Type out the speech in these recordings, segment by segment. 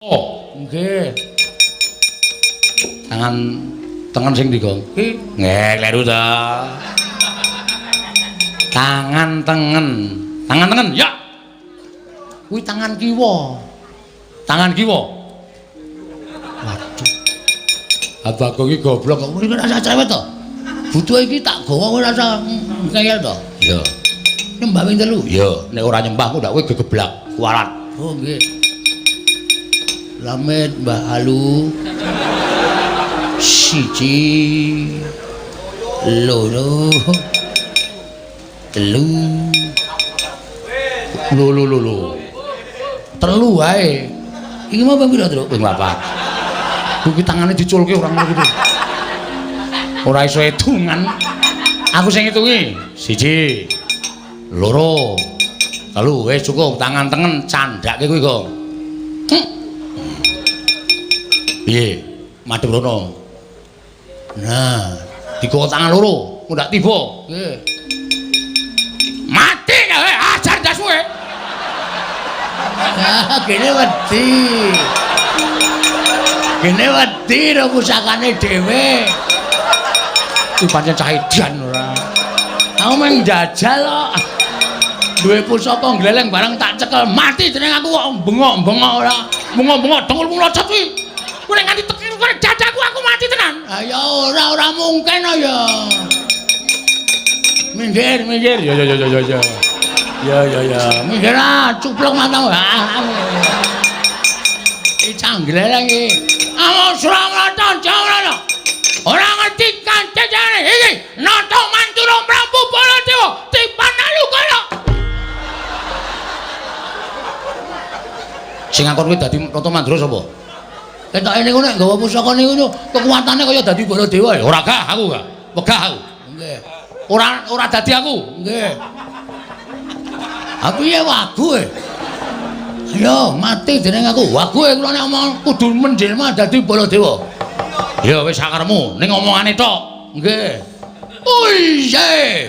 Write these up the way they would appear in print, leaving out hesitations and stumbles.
Oh, nggih. Tangan tengen sing ndi, Gong? Ki Nggih, kleru ta. Tangan tengen. Tangan tengen, ya. Kuwi tangan kiwa. Tangan kiwa. Waduh. Abah iki goblok kok ora rasa cerewet to. Butuh iki tak gawa kowe rasa ngeyel to. Iya. Nyembah ping 3. Iya, nek ora nyembah ku ndak kowe gegeblak kualat. Oh nggih. Slamet Mbah Alu. 1 2 3. Lho lho lho lho. 3 wae. Iki mau ping pira, Truk? Ping 4. Kuwi tangane diculke ora ngono kuwi. Ora iso hitungan. Aku sing ngitungi. 1 2 3. Wis cukup, tangan tengen candhake kuwi, Gong. Piye? Madhep rono. Nah, digawa tangan loro, ku ndak tiba. Nggih. Mati kowe, ajar ndasmu kowe. Ah, kene wedi. Kene wedi ro pusakane dhewe. Kuwi pancen cah edan ora. Aku mung njajal kok. Duwe pusaka gleleng bareng tak cekel mati jeneng aku kok bengok-bengok ora. Bengok-bengok dengkul mlocot kuwi. Kowe nek nganti tekan kowe dadaku aku mati tenan. Ah ya ora mungkin ya. Minggir, minggir. Ya ya ya ya ya. Ya ya ya. Minggir ah, cuplok matamu. Iki cah gleleng iki. Amo Suramarta Jawara. Ora ngerti kancane iki. Nata Mantura Prabu Baladewa tipan Alukara. Sing ngakon kuwi dadi Nata Mandura sapa? Ketoke niku nek nggawa pusaka niku kekuatane kaya dadi Baladewa ya. Ora gah aku gah. Wegah aku. Nggih. Ora dadi aku. Nggih. Aku ya wagu e. Ayo mati jeneng aku. Wagu e kula nek omong kudu menjelma dadi Baladewa. Ya wis sakaremu ning omongane tok. Nggih. Oh iya.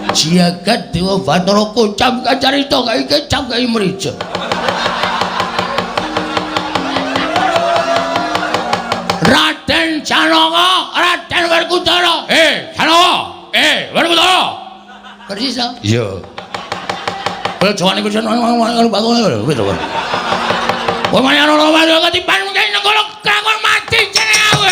Jagat Dewa Bathara kocam kacarita kae kecap kae mrija. Raden Janaka, Raden Werkudara. Janaka. Werkudara. Persis to? Iya. Kaya jawane kuwi ngono to. Kowe mayar ora mayar ketipan mungkin negara krakon mati jeneng aku.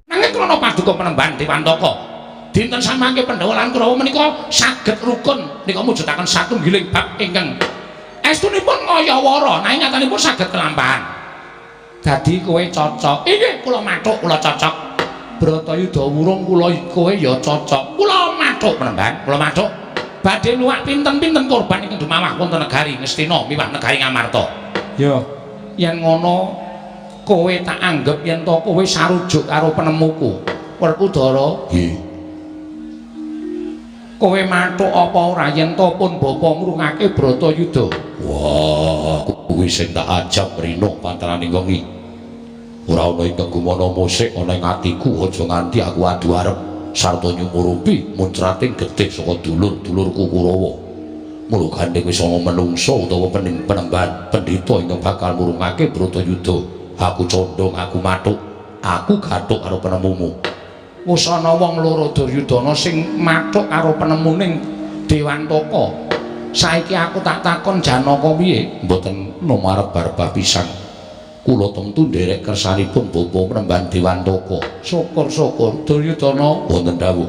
Nanging krana paduka Penemban Dewantaka, dinten samangke Pandhawa lan Kurawa menika saged rukun nika mujudaken satunggiling bab ingkang estunipun ngayawara nanging nyatanipun saged kelampahan. Dadi kowe cocok. Inggih, kula mathuk, kula cocok. Bratayuda wurung kula kowe ya cocok. Kula mathuk Penemban, kula mathuk. Badhe nuwak pinten-pinten korban ingkang dumawah wonten negari Ngastina miwah negari Ngamarta. Ya, yen ngono kowe tak anggep yen to kowe sarujuk karo penemuku. Werkudara. Nggih. Kowe mathuk apa ora yen to pun bapa ngrungake Bratayuda? Wah, kuwi sing tak ajab rino pantaraning wengi. Ora ana ingkang gumana musik ana ing atiku, aja nganti aku adu arep sarta nyumurupi muncrating getih saka dulur-dulurku Kurawa. Mula gandeng wis ana menungsa utawa penemban pendhita ingkang bakal murungake Bratayuda. Aku condong, aku mathuk, aku gathuk karo penemumu. Wis ana wong loro Duryudana sing mathuk karo penemuning Dewantaka. Saiki aku tak takon Janaka piye? Mboten lumarep barbah pisan. Kula tentu nderek kersanipun Bapa Penemban Dewantaka. Syukur-syukur Duryudana wonten dawuh.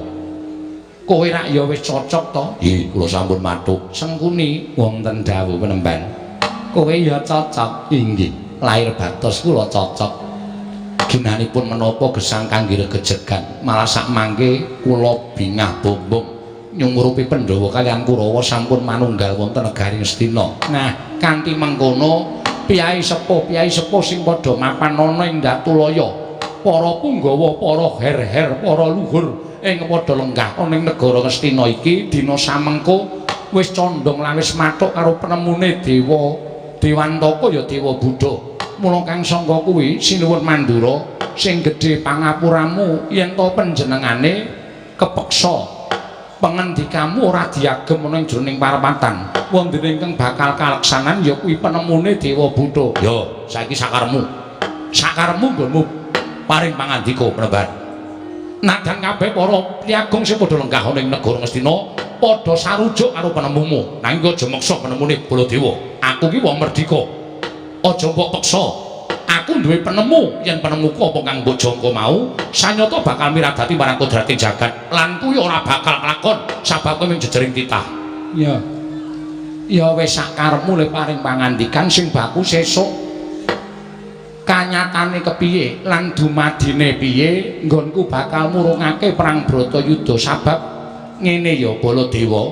Kowe rak ya wis cocok to? Nggih, kula sampun mathuk. Sengkuni wonten dawuh Penemban. Kowe ya cocok. Inggih, lahir batos kula cocok. Ginanipun menapa gesang kangge regejegan, malah sak mangke kula bingah bombong nyumurupi Pandhawa kaliyan Kurawa sampun manunggal wonten negari Ngastina. Nah, kanthi mengkono piyai sepuh sing padha mapan ana ing Datulaya, para punggawa, para her-her, para luhur ing padha lenggah ana ing negara Ngastina iki dina samengko wis condong lan wis mathuk karo penemune Dewa Dewantaka ya Dewa Buddha. Mula kang sangka kuwi sinuwun Mandura sing gedhe pangapuramu yen to panjenengane kepeksa pengendikamu ora diagem ana ing jroning parapatan. Wonten ingkang bakal kaleksanan ya kuwi penemune Dewa Buta. Ya, saiki sakaremu. Sakaremu nggonmu paring pangandika Penemban. Nadan kabeh para priyagung sing padha lenggah ana ing negara Ngastina padha sarujuk karo penemumu. Nanging aja meksa penemune Baladewa. Aku ki wong merdika. Aja mbok peksa. Aku duwe penemu, yen penemuku apa kang mbok jangka mau sanyata bakal miradati marang kodrating jagat lan kuwi ora bakal kelakon sabab kowe mung jejering titah. Ya. Ya wis sakarepmu le paring pangandikan sing baku sesuk kanyatane kepiye lan dumadine piye nggonku bakal murungake perang Bratayuda sabab ngene ya Baladewa,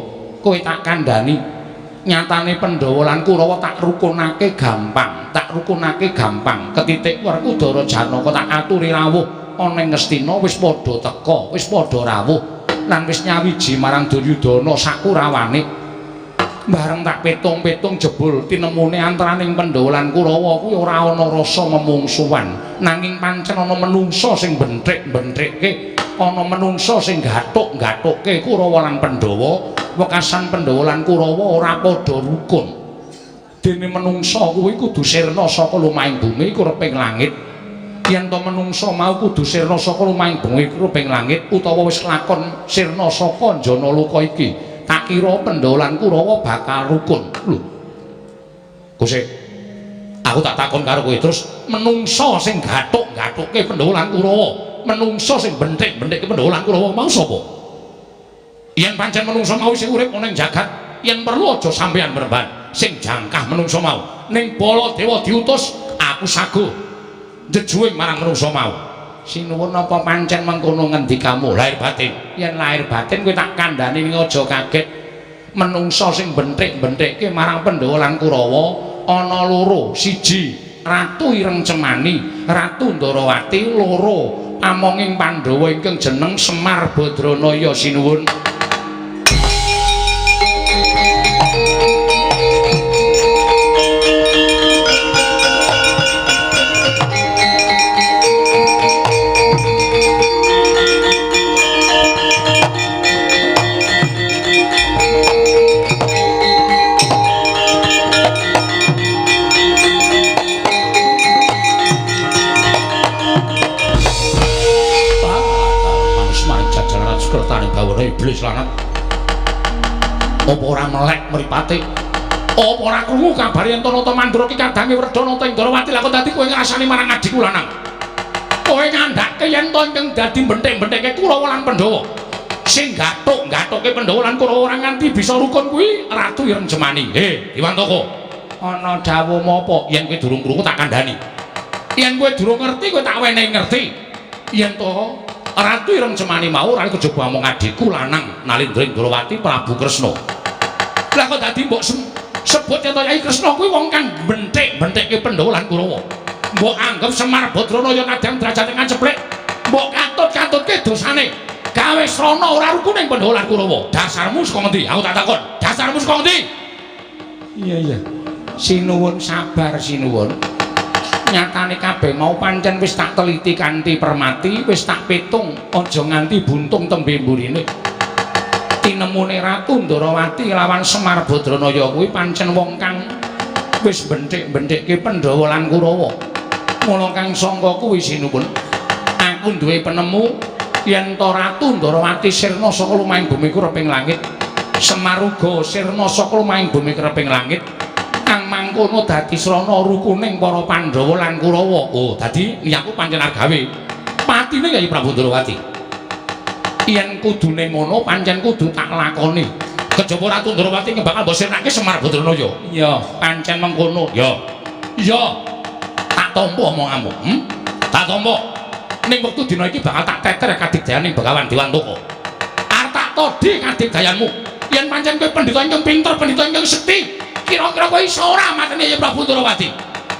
kowe tak kandhani nyatane Pandhawa lan Kurawa tak rukunake gampang, tak rukunake gampang. Ketitik Werkudara Janaka tak aturi rawuh ana ing Ngastina wis padha teka, wis padha rawuh lan wis nyawiji marang Duryudana sakurawane. Bareng tak petung-petung jebul tinemune antaraning Pandhawa lan Kurawa kuwi ora ana rasa memungsuhan, nanging pancen ana menungsa sing benthik-benthikke, ana menungsa sing gathuk-gathukke Kurawa lan Pandhawa. Wekasan Pandhawa lan Kurawa ora padha rukun. Dene menungsa kuwi kudu sirna saka lumahing bumi kureping langit. Yen to menungsa mau kudu sirna saka lumahing bumi kureping langit utawa wis lakon sirna saka jana loka iki, tak kira Pandhawa lan Kurawa bakal rukun. Lho. Gusik, aku tak takon karo kowe terus menungsa sing gathuk-gathukke Pandhawa lan Kurawa, menungsa sing benthik-benthikke Pandhawa lan Kurawa mau sapa? Yen pancen menungsa mau isih urip ana ing jagat, yen perlu aja sampeyan mremban sing jangkah menungsa mau. Ning Baladewa diutus, aku saguh njejuwing marang menungsa mau. Sinuwun apa pancen mengkono ngendikamu? Lahir batin. Yen lahir batin kowe tak kandhani ning aja kaget. Menungsa sing benthik-benthikke marang Pandhawa lan Kurawa ana loro, siji Ratu Ireng Cemani, Ratu Ndarawati, loro amonging Pandhawa ingkang jeneng Semar Badranaya. Sinuwun. Iblis lanang. Apa ora melek mripate? Apa ora krungu kabar yen Nata Mandura ki kadange Werdana ing Ndarawati? Lah kok dadi kowe ngrasani marang adhiku lanang? Kowe ngandhake yen to ingkang dadi benthik-benthikke Kurawa lan Pandhawa. Sing gathuk-gathuke Pandhawa lan Kurawa ora nganti bisa rukun kuwi Ratu Ireng Jemani. He, Diwantaka. Ana dawuh apa? Yen kowe durung krungu tak kandhani. Yen kowe durung ngerti kowe tak wenehi ngerti. Yen to Ratu Ireng Cemani mau ora kejaba amung adhiku lanang Nalindra Ndrawati Prabu Kresna. Lah kok dadi mbok sebut yen to Yai Kresna kuwi wong kang benthik-benthikke Pandhawa lan Kurawa. Mbok anggep Semar Badranaya kadang derajate ngaceplek, mbok katut-katutke dosane. Gawe srana ora rukun ing Pandhawa lan Kurawa. Dasarmu saka ngendi? Aku tak takon. Dasarmu saka ngendi? Iya iya. Sinuwun sabar sinuwun. Nyatane kabeh mau pancen wis tak teliti kanthi permati, wis tak pitung aja nganti buntung tembe mburine. Tinemune Ratu Ndarawati lawan Semar Badranaya kuwi pancen wong kang wis benthik-benthikke Pandhawa lan Kurawa. Mula kang sangka kuwi sinuwun, aku duwe penemu yen to Ratu Ndarawati sirna saka lumahing bumi kureping langit, Semar uga sirna saka lumahing bumi kureping langit. Kang mangkono dadi srana rukuning para Pandhawa lan Kurawa. Oh, dadi niyaku pancen arep gawe patine Kyai Prabu Ndrawati. Yen kudune ngono pancen kudu tak lakoni. Kejaba Ratu Ndrawati bakal mbok sirnake Semar Badranaya. Iya, pancen mengkono. Ya. Iya. Tak tampa omonganmu, Tak tampa. Ning wektu dina iki bakal tak teter kadigdayaning Begawan Dewantaka. Arep tak todhi kadigdayanmu. Yen pancen kowe pendhita ingkang pinter, pendhita ingkang sekti, kira-kira kowe iso ora mateni Kyai Prabu Ndrawati?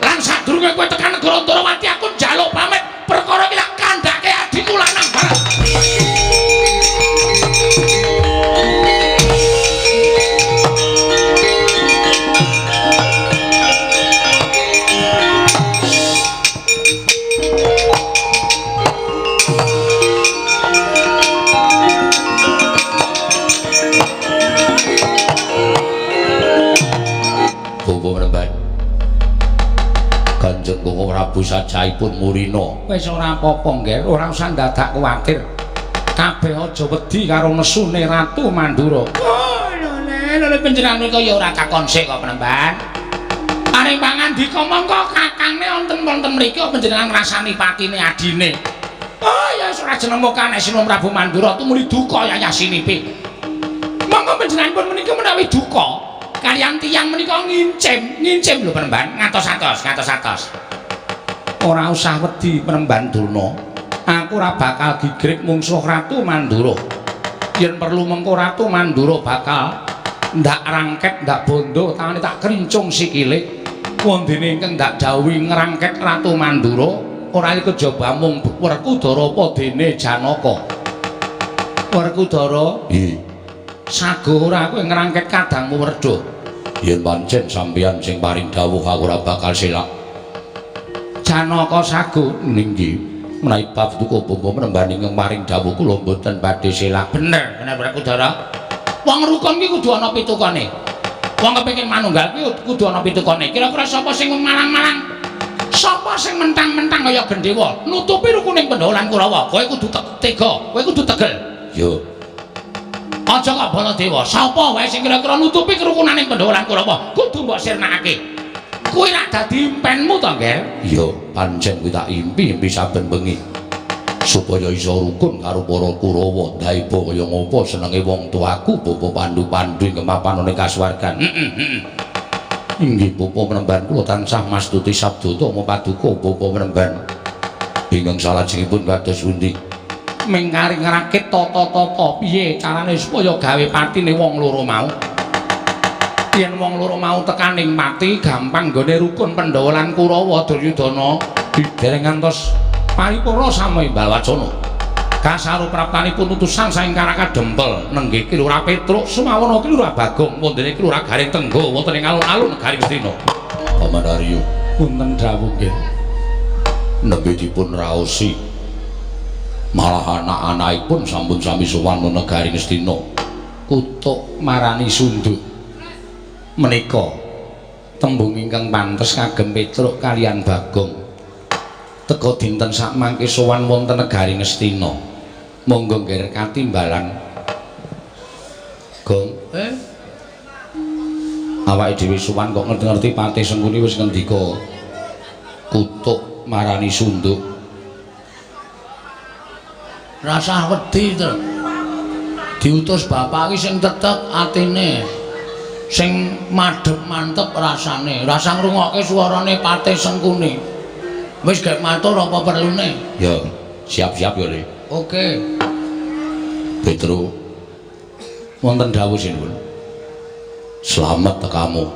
Lan sadurunge kowe tekan negara Ndrawati aku njaluk pamit perkara iki tak kandhake adhiku lanang bareng. Bocahipun murina. Wis ora apa-apa, Ngger, ora usah dadak kuwatir. Kabeh aja wedi karo nesune Ratu Mandura. Oh, lho, lho panjenengan menika ya ora kakon sik kok Penemban. Paring pangandika mongko kakangne wonten-wonten mriki panjenengan ngrasani patine adine. Oh ya wis ora jeneng mokane Sinuwun Prabu Mandura tumuli duka yayah sinipi. Monggo panjenenganipun menika menawi duka kaliyan tiyang menika ngincim, ngincim lho Penemban, ngatos-atos, ngatos-atos. Ora usah wedi Penemban Durna. Aku ora bakal gigrik mungsuh Ratu Mandura. Yen perlu mengko Ratu Mandura bakal ndak rangket, ndak bondo, tangane tak krincung sikile. Wondene ingkang ndak dawuhi ngrangket Ratu Mandura ora kejaba mung Werkudara apa dene Janaka. Werkudara, nggih. Sago ora kowe ngrangket kadangmu Werda. Yen pancen sampeyan sing paring dawuh aku ora bakal selak. Janaka sago nggih. Menawi paduka bapa penemban ingkang paring dawuh kula mboten badhe selak. Bener, bener Werkudara. Wong rukun ki kudu ana pitukane. Wong kepengin manunggal kuwi kudu ana pitukane. Kira-kira sapa sing malang-malang? Sapa sing mentang-mentang kaya gendhewa nutupi rukuning Pandhawa lan Kurawa? Kowe kudu tega, kowe kudu tegel. Yo. Aja kok Baladewa, sapa wae sing kira-kira nutupi kerukunaning Pandhawa lan Kurawa kudu mbok sirnakake. Kuwi rak dadi impenmu to, Ngger? Iya, pancen kuwi tak impi-impi saben bengi. Supaya iso rukun karo para Kurawa, ndaiba kaya ngopo senenge wong tuaku Bapa Pandu-Pandu ing mapan ana kasuwargan. Heeh, heeh. Inggih Bapa Penemban kula tansah mastuti sabda tama paduka Bapa Penemban. Ingkang salajengipun kados pundi? Ming kari ngrakit tata-tata piye carane supaya gawe patine wong loro mau. Yen wong loro mau tekaning pati gampang nggone rukun Pandhawa lan Kurawa Duryudana dereng ngantos paripurna samimbal wacana. Kasaru praptanipun utusan saking Karaka Dempel nenggih Ki Lurah Petruk Sumawana Ki Lurah Bagong wondene Ki Lurah Gareng Tenggo wonten ing alun-alun negari Ngastina. Paman Arya, punten dawuh nggih. Nembe dipun raosi. Malah anak-anakipun sampun sami sowan negari Ngastina. Kutuk marani sunduk. Menika tembung ingkang pantes kagem Petruk kaliyan Bagong. Teka dinten sakmangke sowan wonten negari Ngastina. Monggo ngger katimbalan. Gong, Awake dhewe sowan kok ngerti-ngerti Patih Sengkuni wis ngendika kutuk marani sunduk. Rasah wedi to. Diutus bapak iki sing tetek atine. Sing madhep mantep rasane, rasa ngrungokke suarane Patih Sengkuni. Wis gek matur apa perlune? Ya, siap-siap ya, Le. Oke. Petro. Wonten dawuh sinuwun. Slamet tekamu.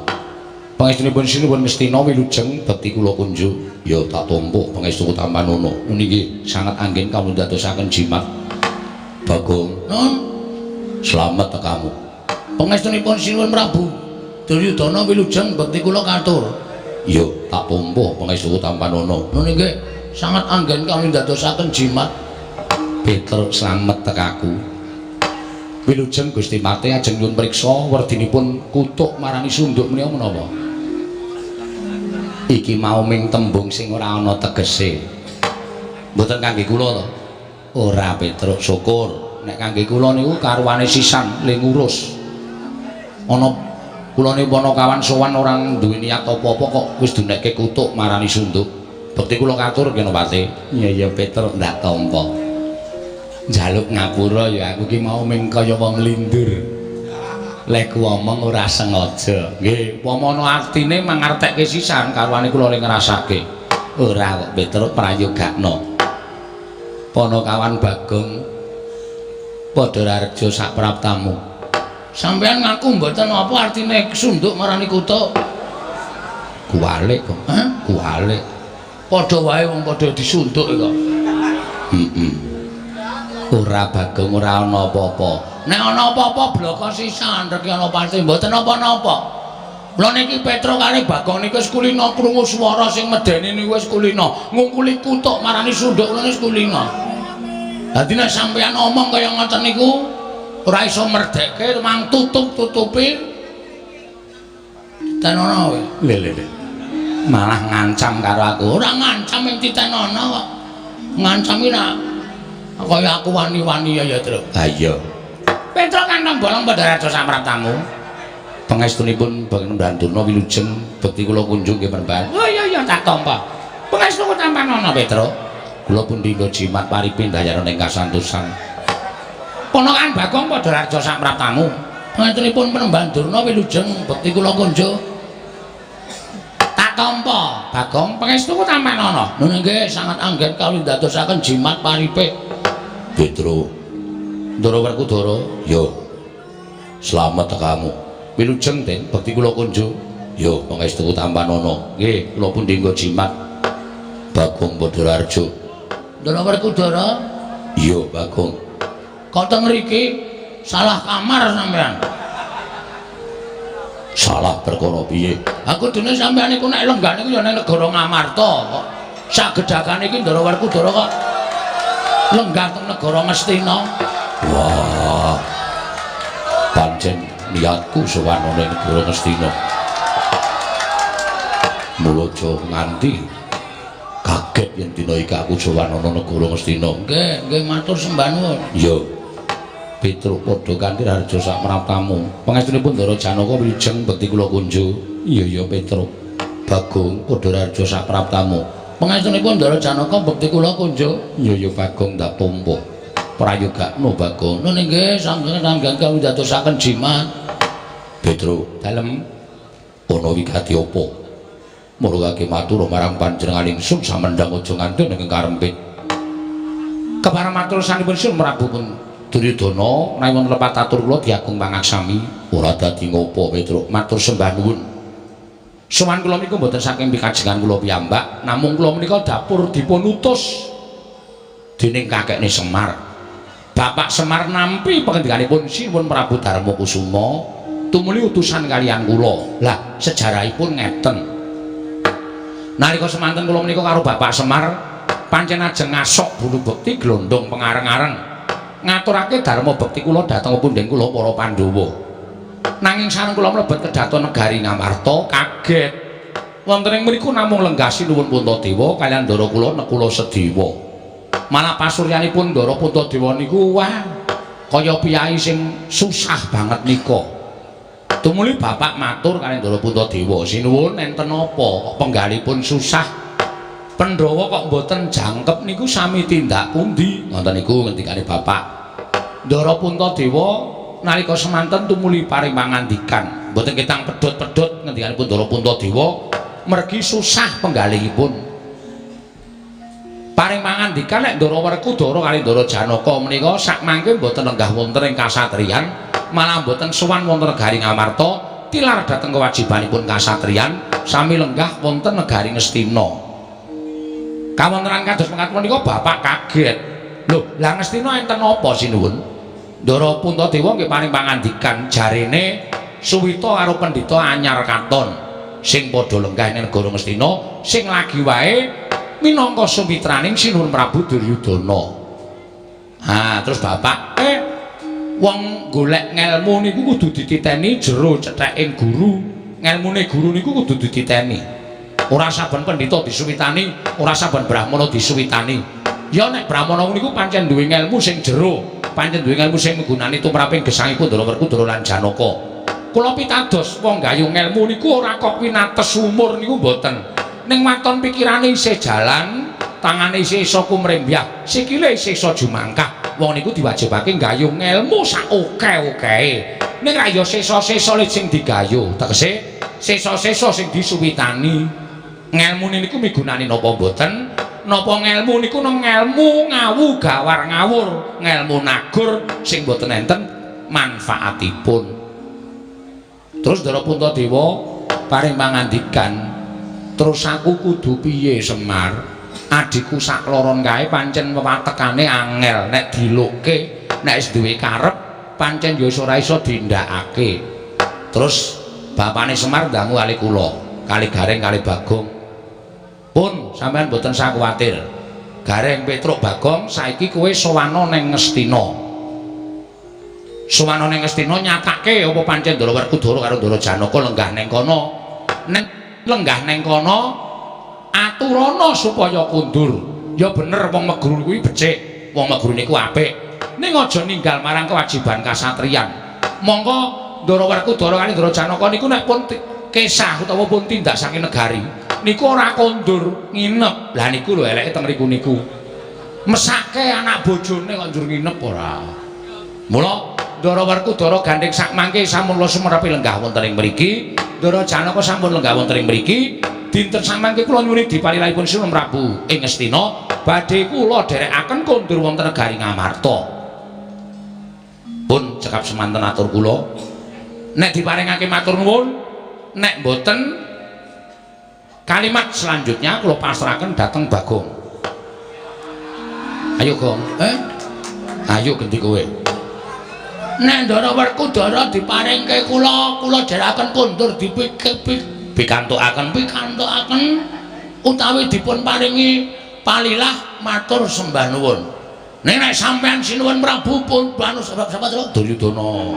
Pangestunipun sinuwun Ngastina wilujeng bekti kula kunjuk. Ya tak tampa pangestu tampanana. Nggih, sanget anggen kawula ndadosaken jimat. Bagong. Nun. Slamet tekamu. Pangestunipun sinuwun Prabu Duryudana wilujeng bekti kula katur. Ya tak tampa pangestu tampanana. Nun nggih, sanget anggen kawula ndadosaken jimat. Petruk slamet tekaku. Wilujeng Gusti Patih ajeng nyuwun priksa werdinipun kutuk marani sunduk menika menapa? Iki mau ming tembung sing ora ana tegese. Mboten kangge kula to? Ora Petruk, syukur. Nek kangge kula niku karuane sisan le ngurus. Ana kula niku panakawan sowan ora duwe niat apa-apa kok wis dunekke kutuk marani sunduk. Bekti kula katur kena Patih. Iya iya Petruk ndak tampa. Njaluk ngapura ya aku ki mau ming kaya wong lindur. Lek ku omong ora sengaja. Nggih, upama ana artine mangartekke sisan karuane kula le ngrasake. Ora kok Petruk prayogakno. Panakawan Bagong padha rareja sak praptamu. Sampeyan ngaku mboten apa artine sunduk marani kutuk? Kuwalik kok. Hah? Kuwalik. Padha wae wong padha disunduk kok. Heeh. Ora Bagong ora ana apa-apa. Nek ana apa-apa bloko sisan rek ana pasti mboten napa-napa. Lha niki Petruk kali Bagong niku wis kulina krungu swara sing medeni niku wis kulina. Ngungkuli kutuk marani sunduk kula wis kulina. Dadi nek sampeyan omong kaya ngoten niku ora iso merdekke mang tutup-tutupi. Tenono kowe. Lho lho lho. Malah ngancam karo aku. Ora ngancam ing titenono kok. Ngancam iki nak kaya aku wani-wani ya ya, Truk. Ha iya. Petruk kantong bolong padha raja samratamu. Pangestunipun Panembahan Durna wilujeng bekti kula kunjung nggih Panembahan. Oh iya iya tak tampa. Pangestuku tampanono, Petruk. Kula pundi nggo jimat paripe ndayana ing kasantosan. Ponakan Bagong padha raja samratamu. Pangestunipun Panembahan Durna wilujeng bekti kula kunjung. Tak tampa, Bagong, pangestuku tampanono. Nun nggih sangat anggen kawula ndadosaken jimat paripe. Petruk. Ndara Werkudara. Yo. Slamet tekamu. Wilujeng Den, bekti kula kunjung. Yo, pangestuku tampanono. Nggih, kula pundi nggo jimat. Bagong Badararjo. Ndara Werkudara. Iya, Bagong. Kok teng mriki salah kamar sampean. Salah perkara piye? Aku dene sampean iku nek lenggah niku ya ning negara Ngamarta kok. Sak gedhakane iki Ndara Werkudara kok lenggah teng negara Ngastina. Wah. Pancen niatku sowan ana ing negara Ngastina. Mula aja nganti kaget yen dina iki aku sowan ana negara Ngastina. Nggih, nggih matur sembah nuwun. Iya. Petruk padha kanthi raharja sak praptamu. Pangestunipun Ndara Janaka wilujeng bekti kula kunjung. Iya iya Petruk. Bagong padha raharja sak praptamu. Pangestunipun Ndara Janaka bekti kula kunjung. Iya iya Bagong tak tampa. Prayogakno Bagong. Nun nggih sampun tanggan kawula ndadosaken jimat. Petruk, Dalem ana wigati apa? Murugake matur marang panjenengan ingsun samendhang aja nganti ing karempit. Kepareng matur sanipun Sun Prabu pun Duryudana menawi wonten lepat atur kula diagung pangaksami. Ora dadi ngopo Petruk, matur sembah nuwun. Sowan kula niku mboten saking pikajengan kula piyambak, namung kula menika dapur dipun utus dening kakekne Semar. Bapak Semar nampi pangendikanipun Sinuwun Prabu Darma Kusuma tumuli utusan kaliyan kula. Lah sejarahipun ngeten. Nalika semanten kula menika karo Bapak Semar pancen ajeng ngasok bulu bekti glondong pengareng-areng ngaturake dharma bekti kula dhateng punden kula para Pandhawa. Nanging sareng kula mlebet kedhaton negari Ngamarta kaget. Wonten ing mriku namung lenggah Sinuwun Puntadewa kaliyan ndara kula Nekula Sedewa. Malah pasuryanipun ndara Puntadewa niku wah kaya piyai sing susah banget nika. Tumuli bapak matur kaliyan ndara Puntadewa, "Sinuwun enten apa kok penggalipun susah? Pandhawa kok mboten jangkep niku sami tindak pundi?" Ngoten niku ngendikane bapak. Ndara Puntadewa nalika semanten tumuli paring pangandikan, mboten ketang pedhot-pedhot ngendikanipun Ndara Puntadewa mergi susah penggalihipun. Paring pangandikan nek Ndara Werkudara kali Ndara Janaka menika sakmangke mboten lenggah wonten ing kasatriyan, malah mboten sowan wonten negari Ngamarta, tilar dhateng kewajibanipun kasatriyan sami lenggah wonten negari Ngastina. Kawontenan kados mekaten menika bapak kaget. Lho, lah Ngastina enten apa sinuwun? Ndara Puntadewa nggih paring pangandikan jarene Suwita karo pendhita anyar katon sing padha lenggah ing negara Ngastina sing lagi wae minangka sumitraning Sinuwun Prabu Duryudana. Ha, terus bapak wong golek ngelmu niku kudu dititeni jero cetheking guru. Ngelmune guru niku kudu dititeni. Ora saben pendhita disuwitani, ora saben brahmana disuwitani. Ya nek brahmana niku pancen duwe ngelmu sing jero, pancen duwe ngelmu sing migunani tumraping gesangipun Ndara Werkudara lan Janaka. Kula pitados wong gayung ngelmu niku ora kok winates umur niku mboten. Ning waton pikirane isih jalan, tangane isih iso kumrembyah, sikile isih iso jumangkah. Wong niku diwajibake gayung ngelmu sak oke-okehe. Ning ra ya sesa-sesa sing digayuh, tegese sesa-sesa sing disuwitani. Ngelmune niku migunani napa mboten? Napa ngelmu niku nang ngelmu ngawu gawar ngawur, ngelmu nagur sing mboten enten manfaatipun. Terus Ndara Puntadewa paring pangandikan, terus aku kudu piye Semar? Adhiku sakloron kae pancen wewatekane angel nek dilukke, nek wis duwe karep pancen ya ora iso dindakake. Terus bapane Semar ndangu kali kula, kali Gareng kali Bagong. Pun sampean mboten usah kuwatir. Gareng Petruk Bagong saiki kowe sowana ning Ngastina. Sowana ning Ngastina nyatake apa pancen Ndara Werkudara karo Ndara Janaka lenggah ning kono. Ning lenggah ning kono Aturana supaya kundur. Ya bener wong meguru kuwi becik, wong meguru niku apik. Ning aja ninggal marang kewajiban kasatriyan. Mongko Ndara Werkudara kali Ndara Janaka niku nek pun kesah utawa pun tindak saking negari niku ora kondur nginep. Lah niku lho eleke teng mriku niku. Mesake anak bojone kok njur nginep ora. Mula Ndara Werkudara gandheng sak mangke sampun kula sumerepi lenggah wonten ing mriki, Ndara Janaka sampun lenggah wonten ing mriki. Dinten samangke kula nyuwun dipalilahipun Sinuwun Prabu ing Ngastina badhe kula dherekaken kondur wonten negari Ngamarta. Pun cekap semanten atur kula. Nek diparingake matur nuwun, nek mboten kalimat selanjutnya kula pasrahaken dhateng Bagong. Ayo Gong, Ayo gendi kowe. Nek Ndara Werkudara diparingke kula, kula dherekaken kondur pikantukaken pikantukaken utawi dipun paringi palilah matur sembah nuwun. Ning nek sampean Sinuwun Prabu pun banu sebab sapa to? Duryudana.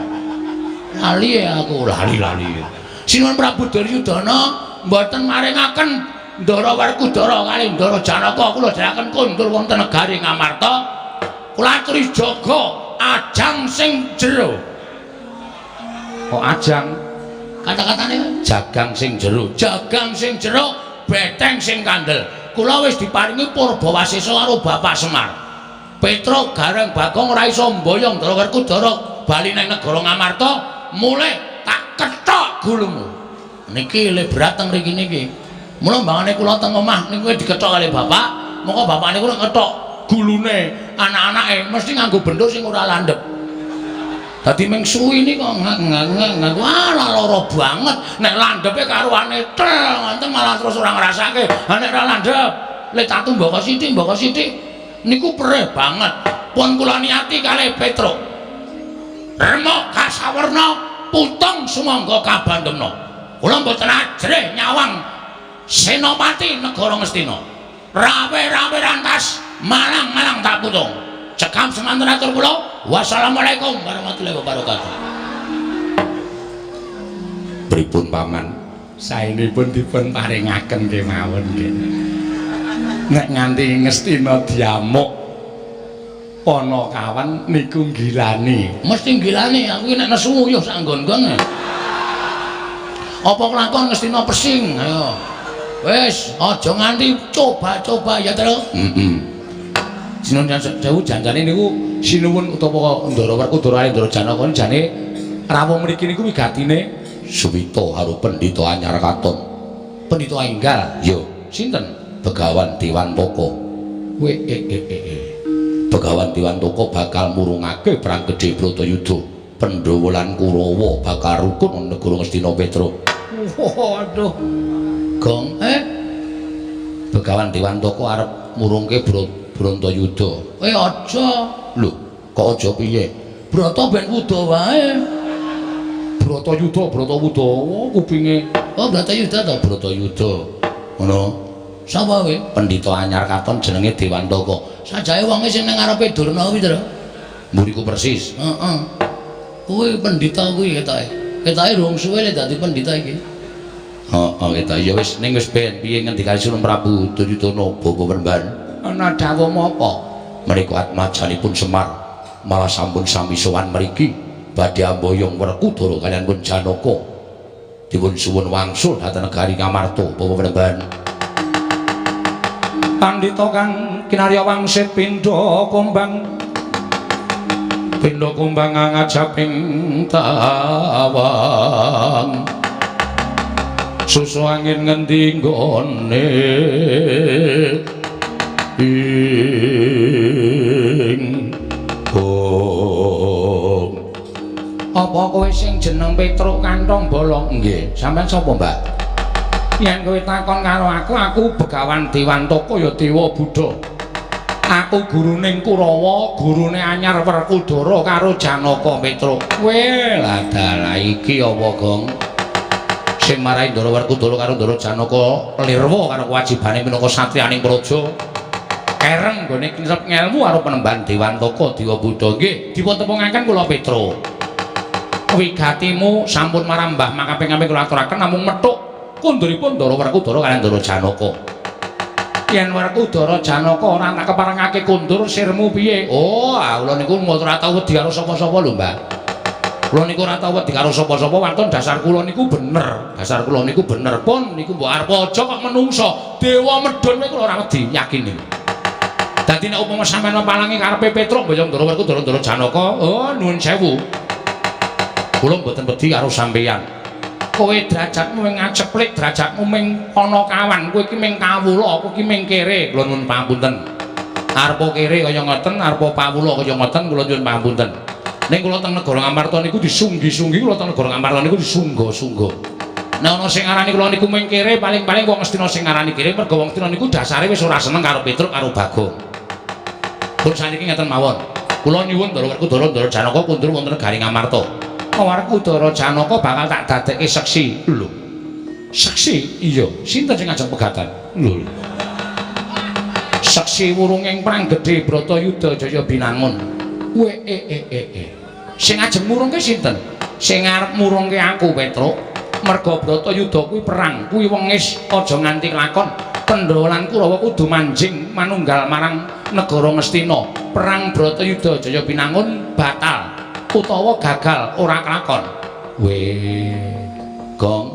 Lali ya aku, lali-lali. Sinuwun Prabu Duryudana mboten maringaken Ndara Werkudara kali Ndara Janaka kula dherekaken kondur wonten negari Ngamarta. Kula aturi jaga ajang sing jero. Kok ajang? Kata-katane jagang sing jero. Jagang sing jero, beteng sing kandel. Kula wis diparingi Purbawasesa karo Bapak Semar. Petruk Gareng Bagong ora iso mboyong Ndara Werkudara bali nang negara Ngamarta, mulih tak kethok gulumu. Niki le berat teng mriki niki. Mula mbangane kula teng omah niku dikethok kali bapak, mongko bapak niku nek ngethok gulune anak-anake mesti nganggo bendo sing ora landhep. Dadi ming suwi niki kok ngak wah lara banget. Nek landhepe karuane tel ngoten malah terus ora ngrasake. Ha nek ora landhep, le tatu mboko sithik niku perih banget. Pun kula niati kalih Petruk. Remuk kasawerna putung sumangga kabandemna. Kula mboten ajrih nyawang senopati negara Ngastina. Rawe-rawe rantas, malang-malang tak putung. Cekap semanten atur kula. Wassalamualaikum warahmatullahi wabarakatuh. Pripun paman? Saenipun dipun paringaken kemawon nggih. Nek nganti Ngastina diamuk Panakawan niku nggilani. Mesti nggilani, aku nek nesu nguyuh sak nggon-nggon. Apa kelakon Ngastina pesing? Ayo. Wis, aja nganti coba-coba ya, Tru. Heeh. Sinuwun sewu janjane niku sinuwun utawa Ndara Werkudara Ndara Janaka jane rawuh mriki niku wigatine Suwita karo Pendhita Anyar Katon. Pendhita enggal. Ya, sinten? Begawan Dewantaka. We Begawan Dewantaka bakal murungake perang gedhe Bratayuda. Pandhawa lan Kurawa bakal rukun negara Ngastina Petruk. Waduh. Gong, Begawan Dewantaka arep murungke Bratayuda. Aja. Lho, kok aja piye? Brata ben wuda wae. Bratayuda, Bratawuda, kupinge. Oh, Bratayuda to? Bratayuda. Ngono. Sapa kowe? Pendhita Anyar Katon jenenge Dewantaka. Sajae wonge sing nang ngarepe Durna kuwi to. Mburiku persis. Heeh. Kuwi pendhita kuwi ketoke. Ketoke rung suwe le dadi pendhita iki. Heeh, ketoke. Ya wis ning wis ben piye ngendikane Sinuwun Prabu Duryudana Bapa Penemban. Ana dawuh apa? Menika atmajanipun Semar malah sampun sami sowan mriki badhe amboyong Werkudara kaliyan pun Janaka. Dipun suwun wangsul dhateng negari Ngamarta Bapa Penemban. Pandhita kang kinarya wangsit pindha kumbang pindha kumbang ngajaping tawang susu angin ngendi nggone ing bong. Apa kowe sing jeneng Petruk Kantong Bolong? Nggih, sampean sapa, Mbak? Yen kowe takon karo aku, aku Begawan Dewantaka ya Dewa Buddha. Aku gurune Kurawa, gurune Anyar Werkudara karo Janaka Petruk. Kowe lah dalah iki apa, Gong? Sing marai Ndara Werkudara karo Ndara Janaka lirwa karo kewajibane minangka satriyaning praja. Kereng nggone kinsep ngelmu karo Penemban Dewantaka Dewa Buddha. Nggih, dipun tepungaken kula Petruk. Wigatimu sampun marambah makaping-kaping kula aturaken namung methuk kunduripun Ndara Werkudara kaliyan Ndara Janaka. Yen Werkudara Janaka ora tak keparengake kondur sirmu piye? Oh, kula niku ora tau wedi karo sapa-sapa lho, Mbah. Kula niku ora tau wedi karo sapa-sapa, wonten dasar kula niku bener. Dasar kula niku bener pun niku mbok arep aja kok menungso. Dewa medhun niku ora wedi, yakin niku. Dadi nek upama sampeyan mepalangi karepe Petruk Mbayang Ndara Werkudara Ndara Janaka, oh nuwun sewu. Kula mboten wedi karo sampeyan. Kowe derajatmu ming ngaceplik, derajatmu ming ana kawan, kowe iki ming kawula, kowe iki ming kere. Kula nuwun pangapunten. Arepa kere kaya ngoten, arepa pawula kaya ngoten, kula nyuwun pangapunten. Ning kula teng negara Ngamarta niku disunggi-sunggi, kula teng negara Ngamarta niku disungga-sungga. Nek ana sing ngarani kula niku ming kere, paling-paling wong Astina sing ngarani kere, mergo wong Astina niku dasare wis ora seneng karo Petruk karo Bagong. Pun saniki ngeten mawon. Kula nyuwun Ndara Werkudara Ndara Janaka kundur wonten negari Ngamarta. Werkudara Janaka bakal tak dadekke seksi. Lho. Seksi? Iya. Sinten sing ngajeng pegatan? Lho. Seksi wurunging perang gedhe Bratayuda Jaya Binangun. We e e e e. Sing ajeng murungke sinten? Sing arep murungke aku, Petruk. Merga Bratayuda kuwi perang, kuwi wengis aja nganti kelakon. Pandhawa lan Kurawa kudu manjing manunggal marang negara Ngastina. Perang Bratayuda Jaya Binangun batal utawa gagal ora kelakon. Weh. Gong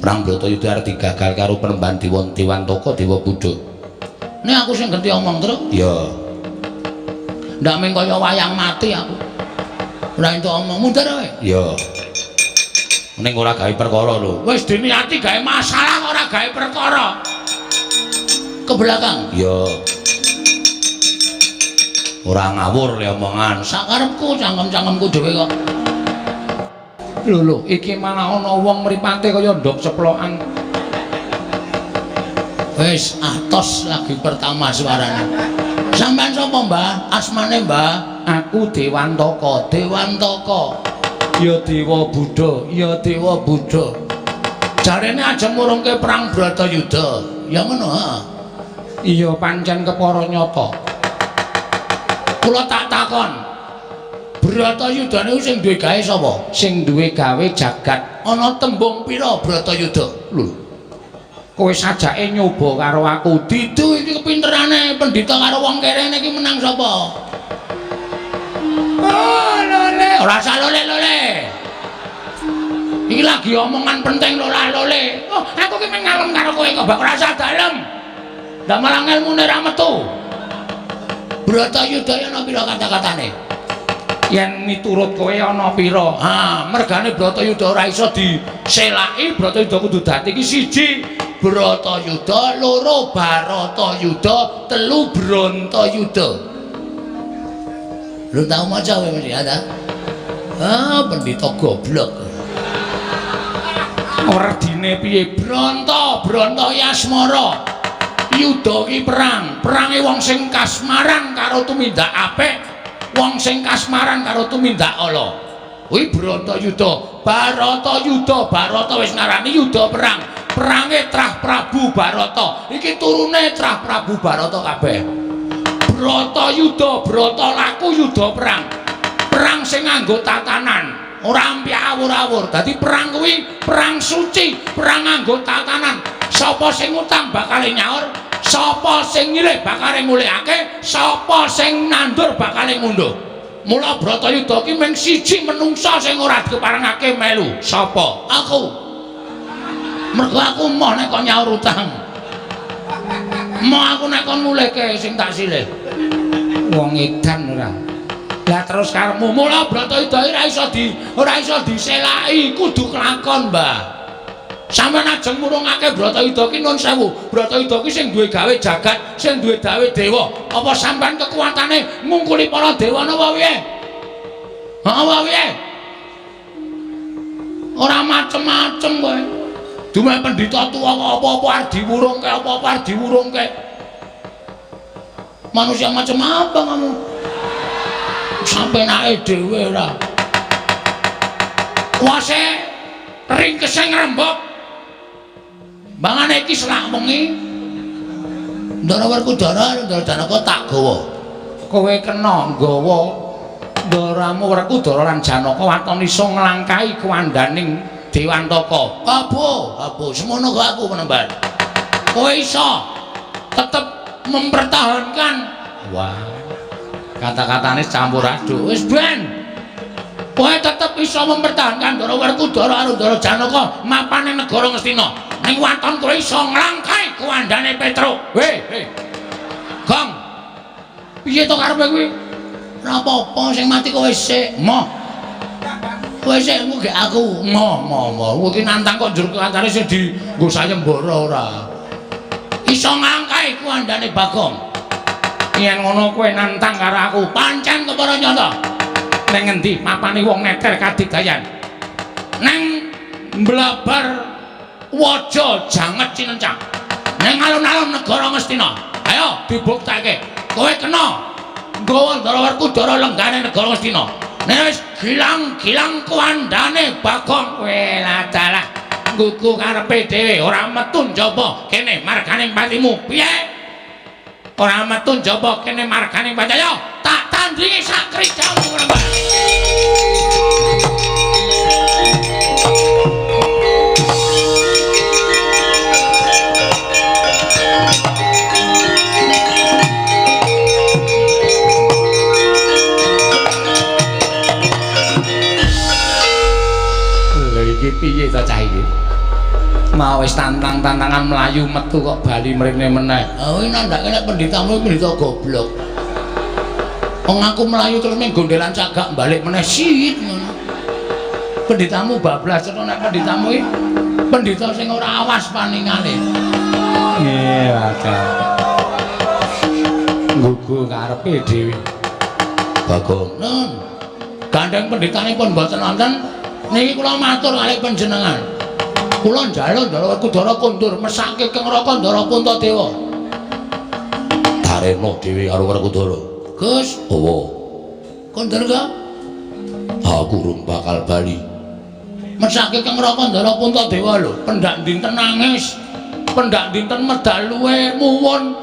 Perang Bratayuda arep digagal karo Penemban Dewa Dewantaka Dewa Buddha. Nek aku sing genti omong, Truk. Ya. Ndak mung kaya wayang mati aku. Ora entuk omong mundur kowe. Ya. Ning ora gawe perkara lho. Wis diniati gawe masalah ora gawe perkara. Ke belakang. Ya. Ora ngawur le omongan. Sakarepku cangkem-cangkemku dhewe kok. Lho lho, iki malah ana wong mripate kaya ndok ceplokan. Wis atos lagi pertama suarane. Sampeyan sapa, Mbah? Asmane, Mbah? Aku Dewantaka. Dewantaka. Ya Dewa Buddha, ya Dewa Buddha. Jarene aja murungke perang Bratayuda. Ya ngono, ha. Iya pancen kepara nyata. Kula tak takon. Bratayuda niku sing duwe gawe sapa? Sing duwe gawe jagat. Ana tembung pira Bratayuda? Lho. Kowe sajake nyoba karo aku. Didu iki kepinterane pendhita karo wong kere iki menang sapa? Oh, lole, ora usah lole-lole. Iki lagi omongan penting lola-lole. Oh, aku ki mung ngalem karo kowe kok, bak ora usah dalem. Ndak malah ngelmune ra metu. Bratayuda ana pira kata-katane? Yen miturut kowe ana pira? Ha, mergane Bratayuda ora iso diselaki, Bratayuda kudu dadi iki siji Bratayuda, loro Baratayuda, telu Brantayuda. Lu tau maca kowe mesti ya ta? Ah, pendhita goblok. Werdine piye? Branta, Branta Yasmara. Yuda ki perang, perange wong sing kasmaran karo tumindak apik, wong sing kasmaran karo tumindak ala. Kuwi Bratayuda, Baratayuda, Barata wis ngarani yuda perang. Perange Trah Prabu Barata. Iki turune Trah Prabu Barata kabeh. Bratayuda, brata laku yuda perang. Perang sing nganggo tatanan, ora ampyak awur-awur. Dadi perang kuwi perang suci, perang nganggo tatanan. Sapa sing utang bakale nyaur, sapa sing nyilih bakale ngulihake, sapa sing nandur bakale ngunduh. Mula Bratayuda ki mung siji menungsa sing ora dikeparengake melu. Sapa? Aku. Mergo aku moh nek kon nyaur utang. Moh aku nek kon ngulihke sing tak silih. Wong edan ora. Lah terus karepmu mula Bratayuda ora iso diselaki, kudu kelakon, Mbah. Sampeyan ajeng murungake Bratayuda ki nun sewu. Bratayuda ki sing duwe gawe jagat, sing duwe gawe dewa. Apa sampeyan kekuatane ngungkuli para dewa napa piye? Heeh, apa piye? Ora macem-macem kowe. Dumeh pendhita tuwa kok apa-apa arep diwurungke, apa-apa arep diwurungke. Manusia macam apa kamu? Sampenake dhewe ora. Kuwase ringkese ngrembug. Bangane iki selak wengi Ndara Werkudara, Ndara Janaka tak gawa. Kowe kena nggawa ndaramu Werkudara lan Janaka waton iso nglangkahi kuwandaning Dewantaka. Abo, abo, semono kok aku penemban. Kowe iso. Tetep mempertahankan. Wah. Kata-katane campur aduk. Wis ben. Kowe tetep iso mempertahankan Ndara Werkudara karo Ndara Janaka mapane negara Ngastina. Ning waton kowe iso nglangkai kuwandane Petruk. Weh, heh. Gong. Piye to karepe kuwi? Ora apa-apa, sing mati kowe sik. Moh. Kowe sik engko gek aku. Moh, moh, moh. Kowe iki nantang kok njur kancane sing dienggo sayembara ora. Iso nglangkai kuwandane Bagong. Yen ngono kowe nantang karo aku, pancen kepara nyata. Neng ngendi mapane wong neter kadidayan? Neng mblabar waja janget cinencang. Neng alun-alun negara Ngastina. Ayo dibuktekke. Kowe kena nggawa Ndara Werkudara lenggane negara Ngastina. Nek wis gilang-gilang kuwandane Bagong, kowe ladalah nggugu karepe dhewe ora metu njaba kene marganing patimu. Piye? Ora metu njaba kene marganing pati. Ayo tak tandingi sak krijamu ngono. Lha iki piye to cah iki? Mau wis tantang-tantangan mlayu metu kok bali mrene meneh. Ha kuwi nandhake nek pendhitamu pendhita goblok. Wong aku mlayu terus ning gondelan cagak balik meneh sit ngono. Pendhitamu bablas cetha nek pendhitamu iki pendhita sing ora awas paningale. Nggih, wadah. Nggugu karepe dhewe. Bagong. Nun. Gandeng pendhitanipun mboten wonten niki kula matur kalih panjenengan. Kula njaluk Ndara Werkudara kondur mesake Kang Raka Ndara Puntadewa. Tarena dhewe karo Werkudara. Gus, owo. Kondur ga? Aku urung bakal bali. Mesake Kang Raka Ndara Puntadewa lho, pendak dinten nangis, pendak dinten medal luwe muwun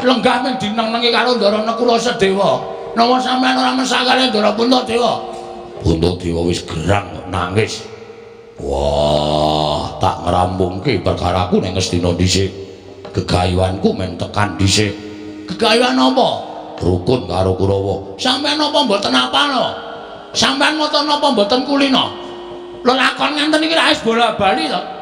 lenggah ming dineng-nengi karo Ndara Nekula Sedewa. Napa sampeyan ora mesakane Ndara Puntadewa? Puntadewa wis gerang kok nangis. Wah, tak ngrampungke perkaraku ning Ngastina dhisik. Gegayuhanku men tekan dhisik. Gegayuhan apa? Rukun karo Kurawa. Sampeyan napa mboten apal? Sampeyan mata napa mboten kulina? Lelakon ngenten iki ra wis bola-bali to.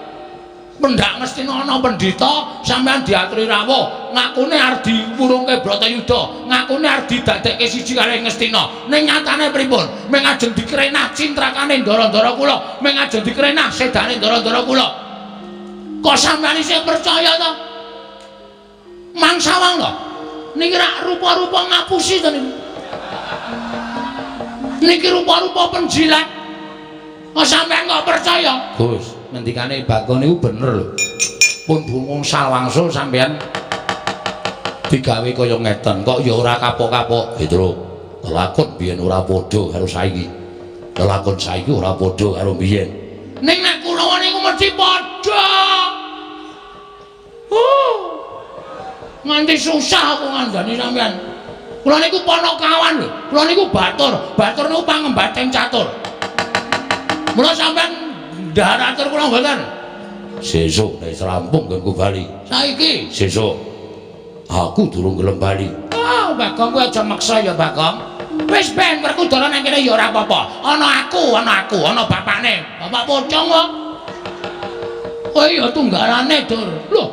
Pendak Ngastina ana pendhita, sampeyan diaturi rawuh, ngakune arep diwurungke Bratayuda, ngakune arep didadekke siji kalih Ngastina. Ning nyatane pripun? Ming ajeng dikrenah cintrakane ndara-ndara kula, ming ajeng dikrenah sedane ndara-ndara kula. Kok sampeyan isih percaya to? Mangsawang to? Niki rak rupa-rupa ngapusi to niki. Niki rupa-rupa penjilat. Kok sampeyan kok percaya? Gus, ngendikane Bagong niku bener lho. Pun bungung salwangsul sampeyan digawe kaya ngeten, kok ya ora kapok-kapok. Petro, lelakon biyen ora padha karo saiki. Lelakon saiki ora padha karo biyen. Ning nek Kurawa niku mesti padha. Nganti susah aku ngandani sampeyan. Kula niku panakawan lho. Kula niku batur. Batur niku pangembating catur. Mula sampeyan ndhar atur kula mboten. Sesuk nek rampung nggonku bali. Saiki sesuk aku durung gelem bali. Ah, Bagong kowe aja maksa ya, Bagong. Wis ben Werkudara nang kene ya ora apa-apa. Ana aku, ana aku, ana bapakne. Bapak pocong kok. Kowe ya tunggalane, Dur. Lho,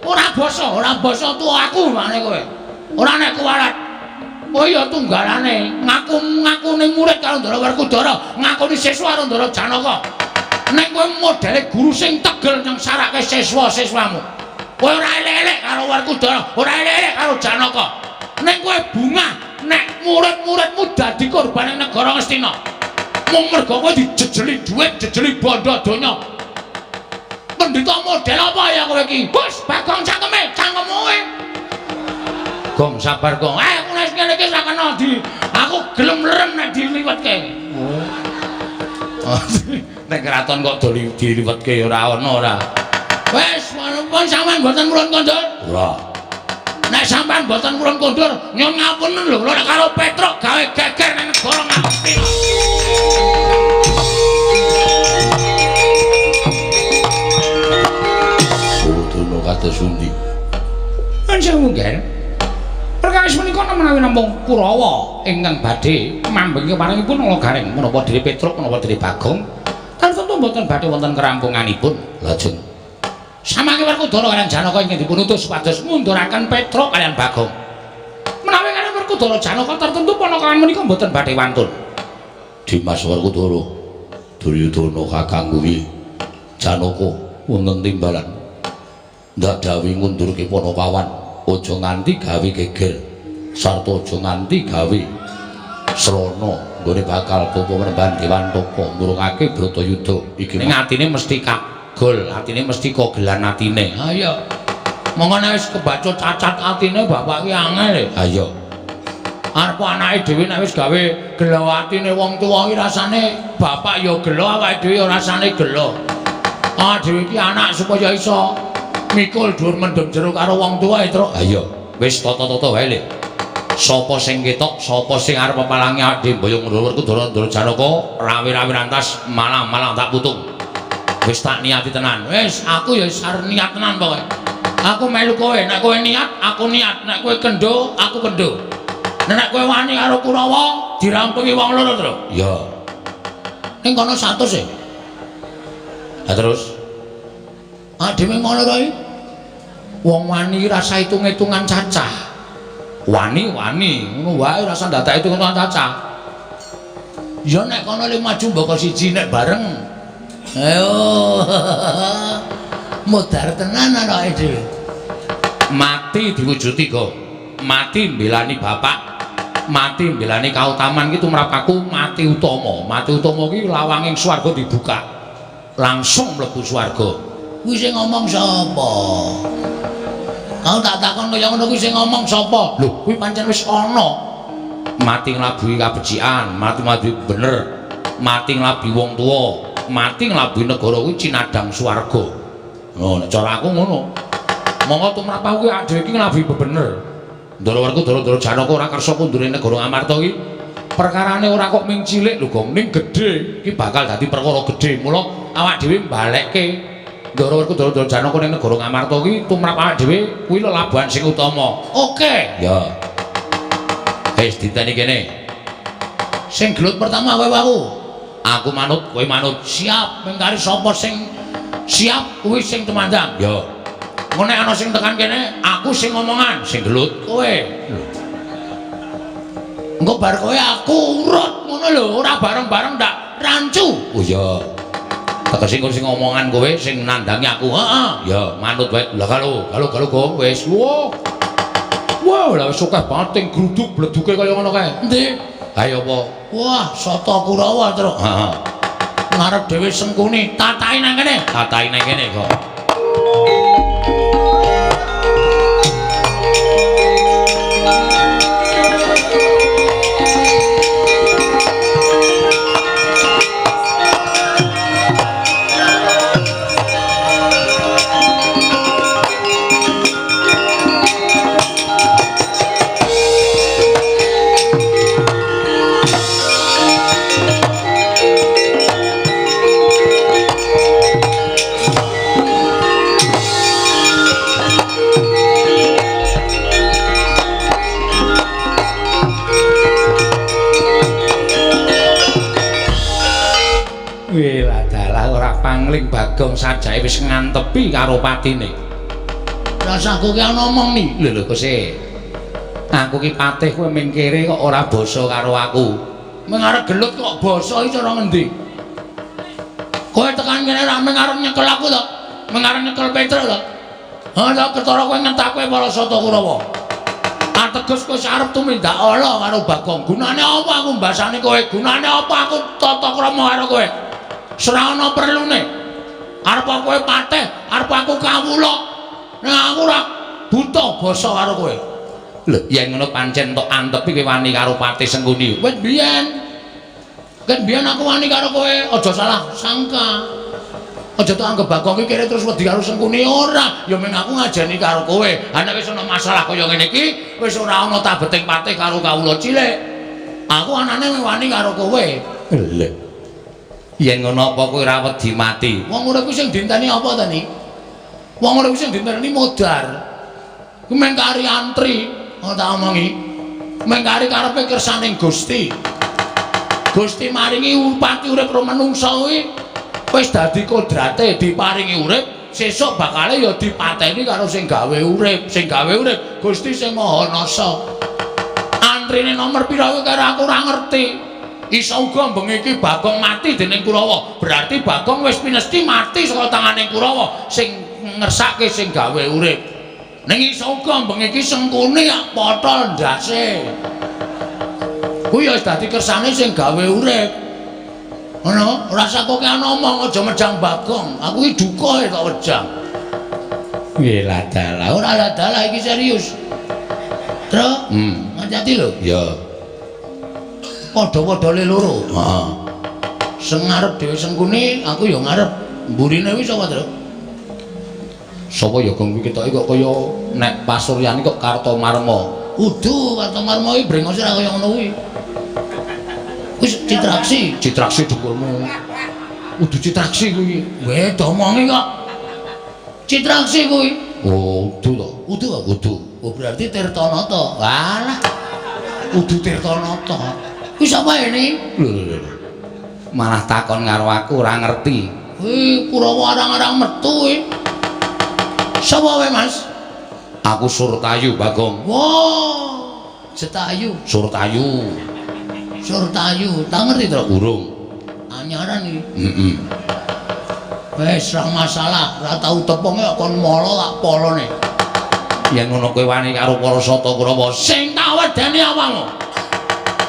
ora basa tuwa aku mane kowe. Ora nek kuwalat. Kowe ya tunggalane, ngaku-ngakune murid karo Ndara Werkudara, ngakoni siswa karo Ndara Janaka. Nek kowe modele guru sing tegel nyengsarake siswa-siswamu. Kowe ora elek-elek karo Werkudara, ora elek-elek karo Janaka. Nek kowe bungah nek murid-muridmu dadi korbane negara Ngastina. Mung mergo kowe dijejeli dhuwit, jejeli bondo donya. Pendhita model apa ya kowe iki? Bos, Bagong cangkeme, cangkemmu kowe. Gong sabar, Gong. Aku nek ngene iki ora kena di. Aku gelem lerem nek diliwetke. Oh. Nek kraton kok diliwetke ora ana ora. Wis, pun sampean mboten purun kondur. Ora. Nek sampean mboten purun kondur, nyuwun ngapunten lho kula nek karo Petruk gawe geger ning negara Ngastina. Kudu kados pundi? sewu nggih. Perkawis menika menawi namung Kurawa ingkang badhe mambengi keparengipun Nala Gareng menapa dene Petruk menapa dene Bagong tartemtu mboten badhe wonten kerampunganipun. Lajeng samangke Werkudara kaliyan Janaka ingkang dipunutus supados ngunduraken Petruk kaliyan Bagong. Menawi kaliyan Werkudara Janaka tartemtu panakawan menika mboten badhe wantun. Dimas Werkudara, Duryudana kakang kuwi Janaka wonten timbalan. Ndak dawuh ngundurke panakawan, aja nganti gawe geger sarta aja nganti gawe srana nggone bakal bapa Penemban Dewantaka ngurungake Bratayuda iki. Ning atine mesti kagol, atine mesti kogelan atine. Ha iya. Monggo nek wis kebacut cacat atine bapak ki angel. Ha iya. Arep anake dhewe nek wis gawe gelo atine wong tuwa ki rasane bapak ya gelo, awake dhewe ya rasane gelo. Ah dhewe iki anak supaya iso mikul dhuwur mendem jero karo wong tuwa e, Truk. Ha iya, wis tata-tata wae le. Sapa sing ketok, sapa sing arep pepalangi awake dhewe mboyong Werkudara Ndara Janaka, rawi-rawi rantas malang-malang tak putung. Wis tak niati tenan. Wis, aku ya wis arep niat tenan pokoke. Aku melu kowe, nek kowe niat, aku niat, nek kowe kendho, aku kendho. Nek kowe wani karo Kurawa, dirampungi wong loro, Truk. Iya. Ning kono 100 e. Lah terus ah dhewe ngono to iki. Wong wani rasa hitung-hitungan cacah. Wani-wani ngono wae rasa ndadak hitung-hitungan cacah. Ya nek kono le maju mboko siji nek bareng. Ayo. Modar tenan anake dhewe. Mati diwujudi kok. Mati mbelani bapak, mati mbelani kautaman ki tumrap aku mati utama. Mati utama ki lawanging swarga dibuka. Langsung mlebu swarga. Kuwi sing ngomong sapa? Kau tak takon kaya ngono kuwi sing ngomong sapa? Lho, kuwi pancen wis ana. Mati nglabuhi kabecikan, mati nglabuhi bener, mati nglabuhi wong tuwa, mati nglabuhi negara kuwi cinadang swarga. Oh, nek cara aku ngono. Monggo tumrap aku kuwi dhewe iki nglabuhi bebener. Ndara Werkudara Ndara Janaka ora kersa kundure negara Amarta iki. Perkarane ora kok ming cilik lho, Gong, ning gedhe. Iki bakal dadi perkara gedhe. Mula awak dhewe mbalekke Ndara Werkudara Ndara Janaka ning negara Ngamarta iki tumrap awak dhewe kuwi lelabuhan sing utama. Oke. Ya. Wis diteni kene. Sing gelut pertama kowe aku. Aku manut, kowe manut. Siap, mengkari sapa sing siap kuwi sing tumandang. Ya. Engko nek ana sing tekan kene, aku sing ngomongan, sing gelut kowe. Engko bar kowe aku urut ngono lho, ora bareng-bareng ndak rancu. Oh iya. Tegese engko sing ngomongan kowe sing nandangi aku. Heeh. Ya, manut wae. Lah kalo, kalo kalo Gong wis. Wah. Wah, lah wis akeh banget sing gruduk bleduke kaya ngono kae. Endi? Ayo apa? Wah, Sata Kurawa, Truk. Heeh. Ngarep dhewe Sengkuni, tatahi nang kene. Tatahi nang kene kok. Pangling Bagong sajake wis ngantepi karo patine. Rasaku ki ana omong ni. Lho lho Kose. Aku ki patih kowe mingkire kok ora basa karo aku. Meng arep gelut kok basa iki cara ngendi? Kowe tekan kene ra meng arep nyekel aku to? Meng arep nyekel Petruk to? Ha ta ketara kowe ngentak kowe para Sata Kurawa. Ateges kowe arep tumindak ala karo Bagong. Gunane apa aku mbasani kowe? Gunane apa aku tata krama karo kowe? Ora ana perlune. Arep kowe patih, arep aku kawula. Nek aku ora buta basa karo kowe. Lho, yen ngono pancen tok antepi kowe wani karo Patih Sengkuni. Wis biyen. Ket biyen aku wani karo kowe, aja salah sangka. Aja tok anggep Bagong iki kere terus wedi karo Sengkuni ora. Ya men aku ngajeni karo kowe. Ha nek wis ana masalah kaya ngene iki, wis ora ana tabeting patih karo kawula cilik. Aku anane wani karo kowe. Lho. Yen ngono apa kowe ora wedi mati? Wong urip kuwi sing dinteni apa ta ni? Wong urip kuwi sing dinteni modar. Kuwi mung kari antri, ngono tak omongi. Mung kari karepe kersaning Gusti. Gusti maringi upati urip karo manungsa kuwi wis dadi kodrate diparingi urip, sesuk bakale ya dipateni karo sing gawe urip, sing gawe urip Gusti sing Maha Nasa. Antrine nomor pira kuwi karo aku ora ngerti. Iso uga bengi iki Bagong mati dening Kurawa. Berarti Bagong wis pinesti mati saka tangane Kurawa sing ngersake sing gawe urip. Ning iso uga bengi iki Sengkuni potol ndase. Kuwi ya wis dadi kersane sing gawe urip. Ngono, ora usah kokean omong aja mejang Bagong. Aku iki duka kok wejang. Nggih ladalah, ora ladalah iki serius. Tru, ngati-ati lho. Ya. Padha-padha le loro. Heeh. Sing ngarep dhewe Sengkuni, aku ya ngarep. Mburine kuwi sapa, Tru? Sapa ya Gong kuwi ketoke kok kaya nek pasuryane kok Kartomarma. Udu Kartomarma iki brengose ora kaya ngono kuwi. Wis Citraksi, Citraksi dhuwurmu. Udu Citraksi kuwi. Weh, domongi kok. Citraksi kuwi. Oh, udu to. Udu kok. Udu. Oh, berarti Tirtanata. Walah. Udu Tirtanata. Kuwi sapa ini? Lho lho lho. Malah takon karo aku ora ngerti. Kuwi Kurawa arang-arang metu kuwi. Sapa wae, Mas? Aku Surtayu, Bagong. Wah, Jetayu. Surtayu. Surtayu, tak ngerti to? Urung. Anyaran iki. Heeh. Wis ra masalah, ora tau tepunge kok kon molo tak polone. Yen ngono kowe wani karo para sata Kurawa sing tak wedeni awakmu.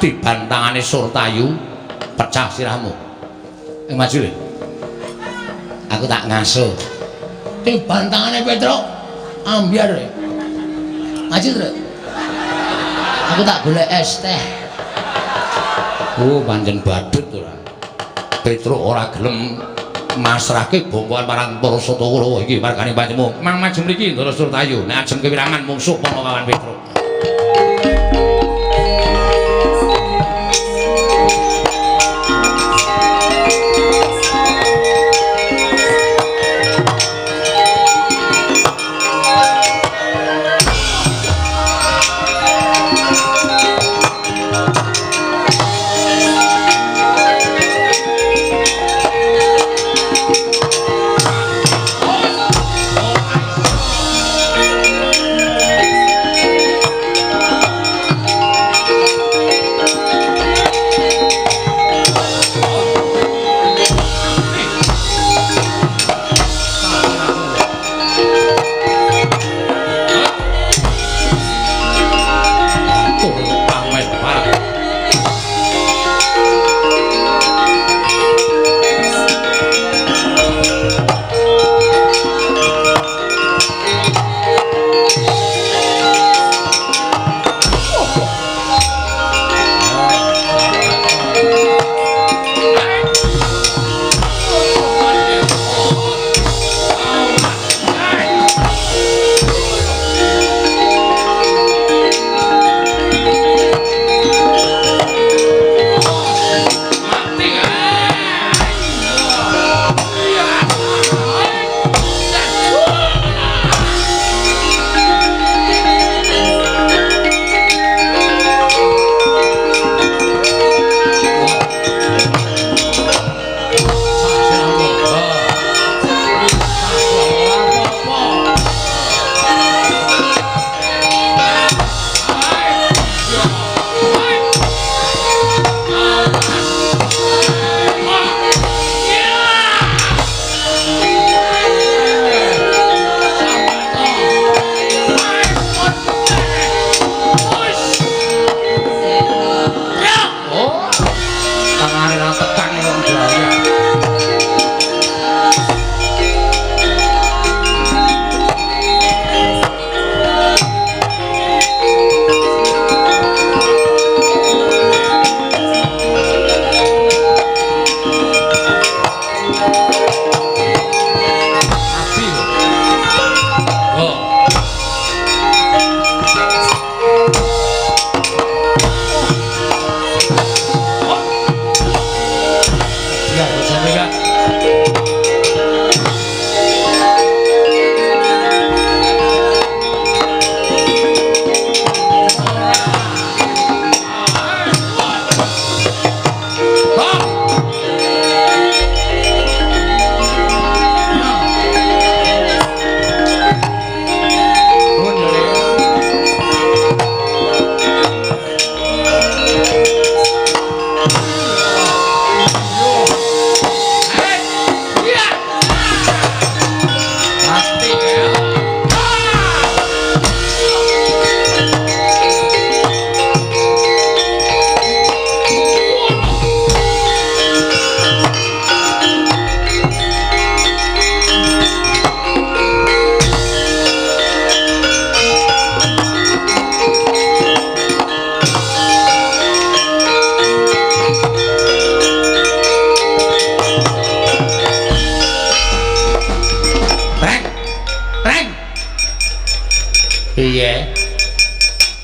Dibantangane Surtayu pecah sirahmu. Maju le. Aku tak ngaso. Dibantangane Petruk ambyar. Maju, Truk. Aku tak golek es teh. Oh, pancen badut ora. Petruk ora gelem masrahke bongkoan marang para sata Kurawa iki margane pancemu. Mang maju mriki Ndara Surtayu. Nek ajeng kewirangan mungsuh Panakawan Petruk.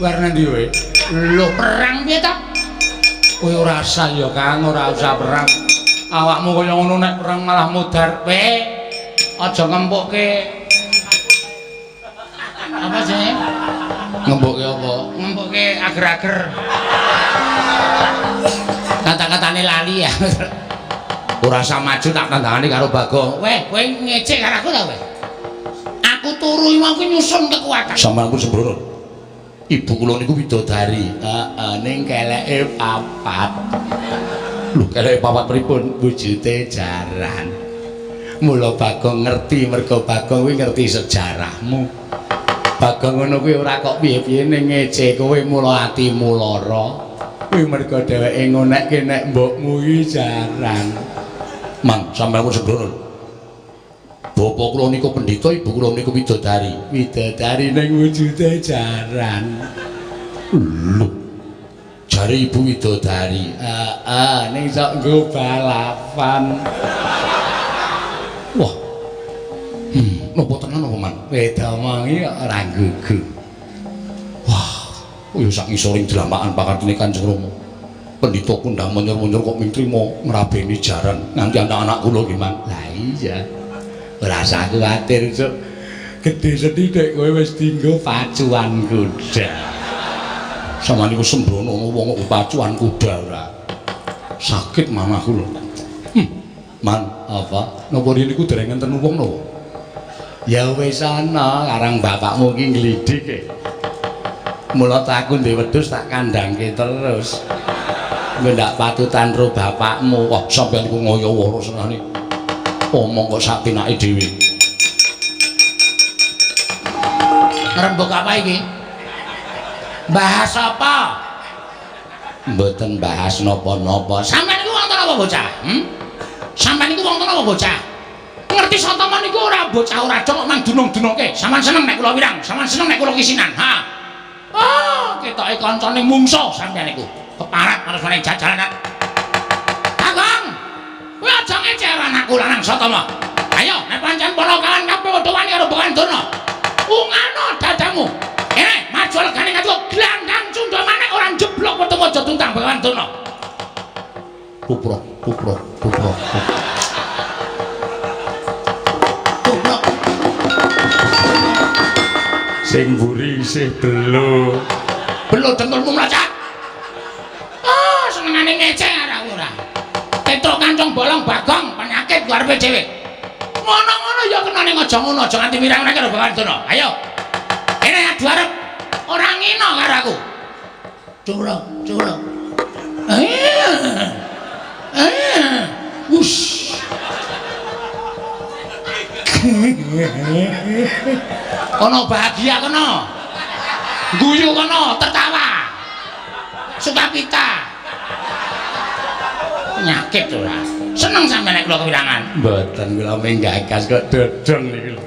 Kowe arep nang ndi kowe? Lho, perang piye ta? Kowe ora usah ya, Kang, ora usah perang. Awakmu kaya ngono nek perang malah mudar. Kowe aja ngempukke. Apa jenenge? Ngempukke apa? Ngempukke ager-ager. Kata-katane lali ya. Ora usah maju tak tandangane karo Bagong. Weh, kowe ngecek karo aku ta kowe? Aku turu iki mau nyusun kekuatan. Sampeyan ku sembrono. Ibu kula niku widodari. Heeh, ning keleke papat. Lho, keleke papat pripun? Wujude jaran. Mula Bagong ngerti mergo Bagong kuwi ngerti sejarahmu. Bagong ngono kuwi ora kok piye-piye ning ngece kowe mula atimu lara. Kuwi mergo dheweke ngonekke nek mbokmu iki jaran. Mang, sampeyan ku sembrono. Bapak kula niku pendhita, ibu kula niku widodari. Widodari ning wujude jaran. Lho. Jare ibu widodari. Heeh, ning sok nggo balapan. Wah. Napa tenan apa, Man? Wedomongi kok ora gugu. Wah, ya sak ngisoring dlamakan pakartine Kanjeng Rama. Pendhita kundang menyor-menyor kok ming trima ngrabeni jaran nganti anak-anak kula nggih, Man. Lah iya. Ora usah kuwatir, Cuk. Gedhe sethithik kowe wis dienggo pacuan kuda. Sama niku sembrono wong kok pacuan kuda ora. Sakit manah kula. Man, apa? Napa riyen niku dereng enten wong napa? Ya wis ana, karang bapakmu iki nglidik e. Mula ta aku ndek wedhus tak kandhangke terus. Engko ndak patutan ro bapakmu. Wah, sampeyan niku ngoyo wara senane. Omong kok sak pinake dhewe. Ngrembug apa iki? Bahas apa? Mboten bahas napa-napa. Sampeyan niku wonten apa bocah? Sampeyan niku wonten apa bocah? Ngerti Satama niku ora bocah ora dong kok mang dunung-dunungke. Sampeyan seneng nek kula wirang, sampeyan seneng nek kula kisinan. Ha. Oh, ketoke kancane mungsuh sampeyan niku. Keparat marang maring jajalanan. Bagong. Kowe aja ngece karo anakku lanang Satama. Ayo, nek pancen para kawan kabeh padha wani karo Begawan Durna. Ungano dadamu. Maju legane ngatu glandang cundha manek ora njeblok weteng aja tuntang Begawan Durna. Tuprok, tuprok, tuprok. Tuprok. Sing mburi isih belo. Belo dengkulmu mlacak. Oh, senengane ngece karo aku ora. Petruk kancung bolong Bagong penyakit karepe dhewe. Ngono-ngono ya kena ning aja ngono, aja nganti mirang-mirang karo Begawan Durna. Ayo. Kene adu arep ora ngino karo aku. Curok, curok. Wush. Kono bahagia kono. Guyu kono, tertawa. Sukapita. Penyakit ora. Seneng sampeyan nek kula kewirangan. Mboten kula menggagas kok dodong niku lho.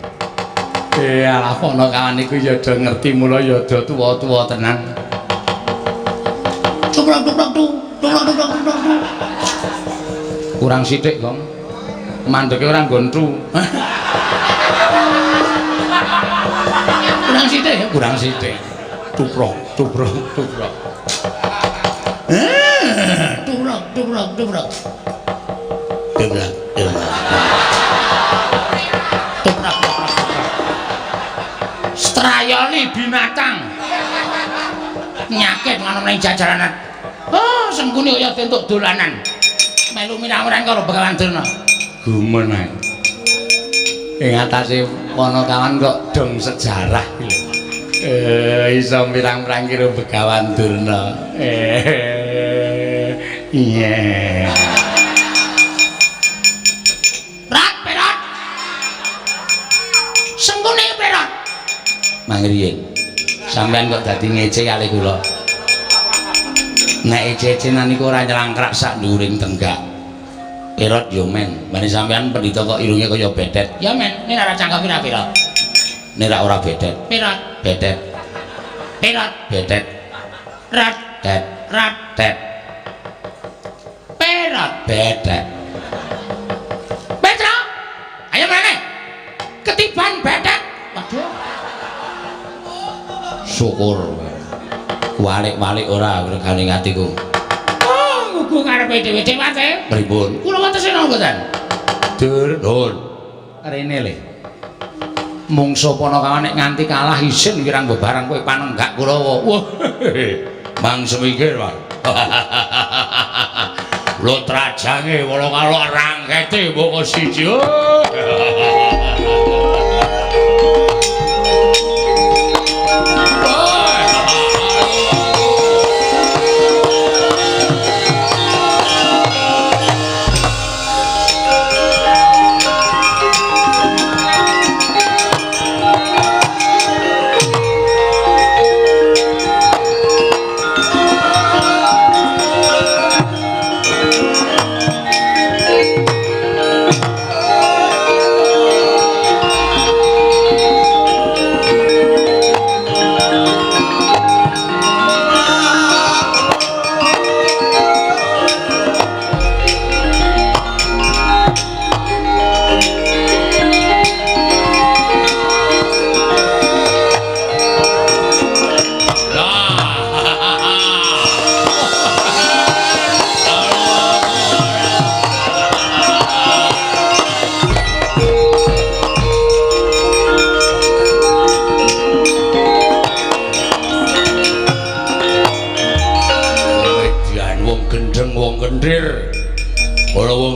Alah ana kawan niku ya do ngerti mula ya do tuwa-tuwa tenan. Cuprok cuprok tu, cuprok cuprok cuprok tu. Kurang sithik, Gong. Mandeke ora nggon tu. Kurang sithik ya, kurang sithik. Tuprok, tuprok, tuprok. Tuprok, tuprok, tuprok. Tuprok, tuprok. Tuprok, tuprok. Strayoli binatang. Nyakit ngono ning jajaranan. Oh, sengkuni kaya entuk dolanan. Melu mirang-mirang karo Begawan Durna. Gumun ae. Ing atase Panakawan kok dong sejarah iki lho. Iso mirang-mirang karo Begawan Durna. Iya. Rat perot. Sengkuni perot. Mangriyin. Sampeyan kok dadi ngece kali kula. Nek ece-ecenan niku ora nyelangkrak sak nduwuring tenggak. Perot yo men, mane sampeyan pendhita kok irunge kaya bedet. Ya men, nek ora cangkem pira-pira. Nek ora bedet. Perot. Bedet. Perot. Bedet. Rat. Tet. Rat. Tet. Perot. Bedet. Petro. Ayo mrene. Ketiban bedet. Waduh. Syukur. Walik-walik ora regane atiku. Oh, ngugu karepe dhewe dewate. Pripun? Kula wonten napa mboten? Dur, nun. Rene le. Mungsuh Panakawan nek nganti kalah isin wirang bebarang kowe panenggak Kurawa. Wah. Mang semingkir, Pak. Lho trajange wala kalok rangkete mboko siji.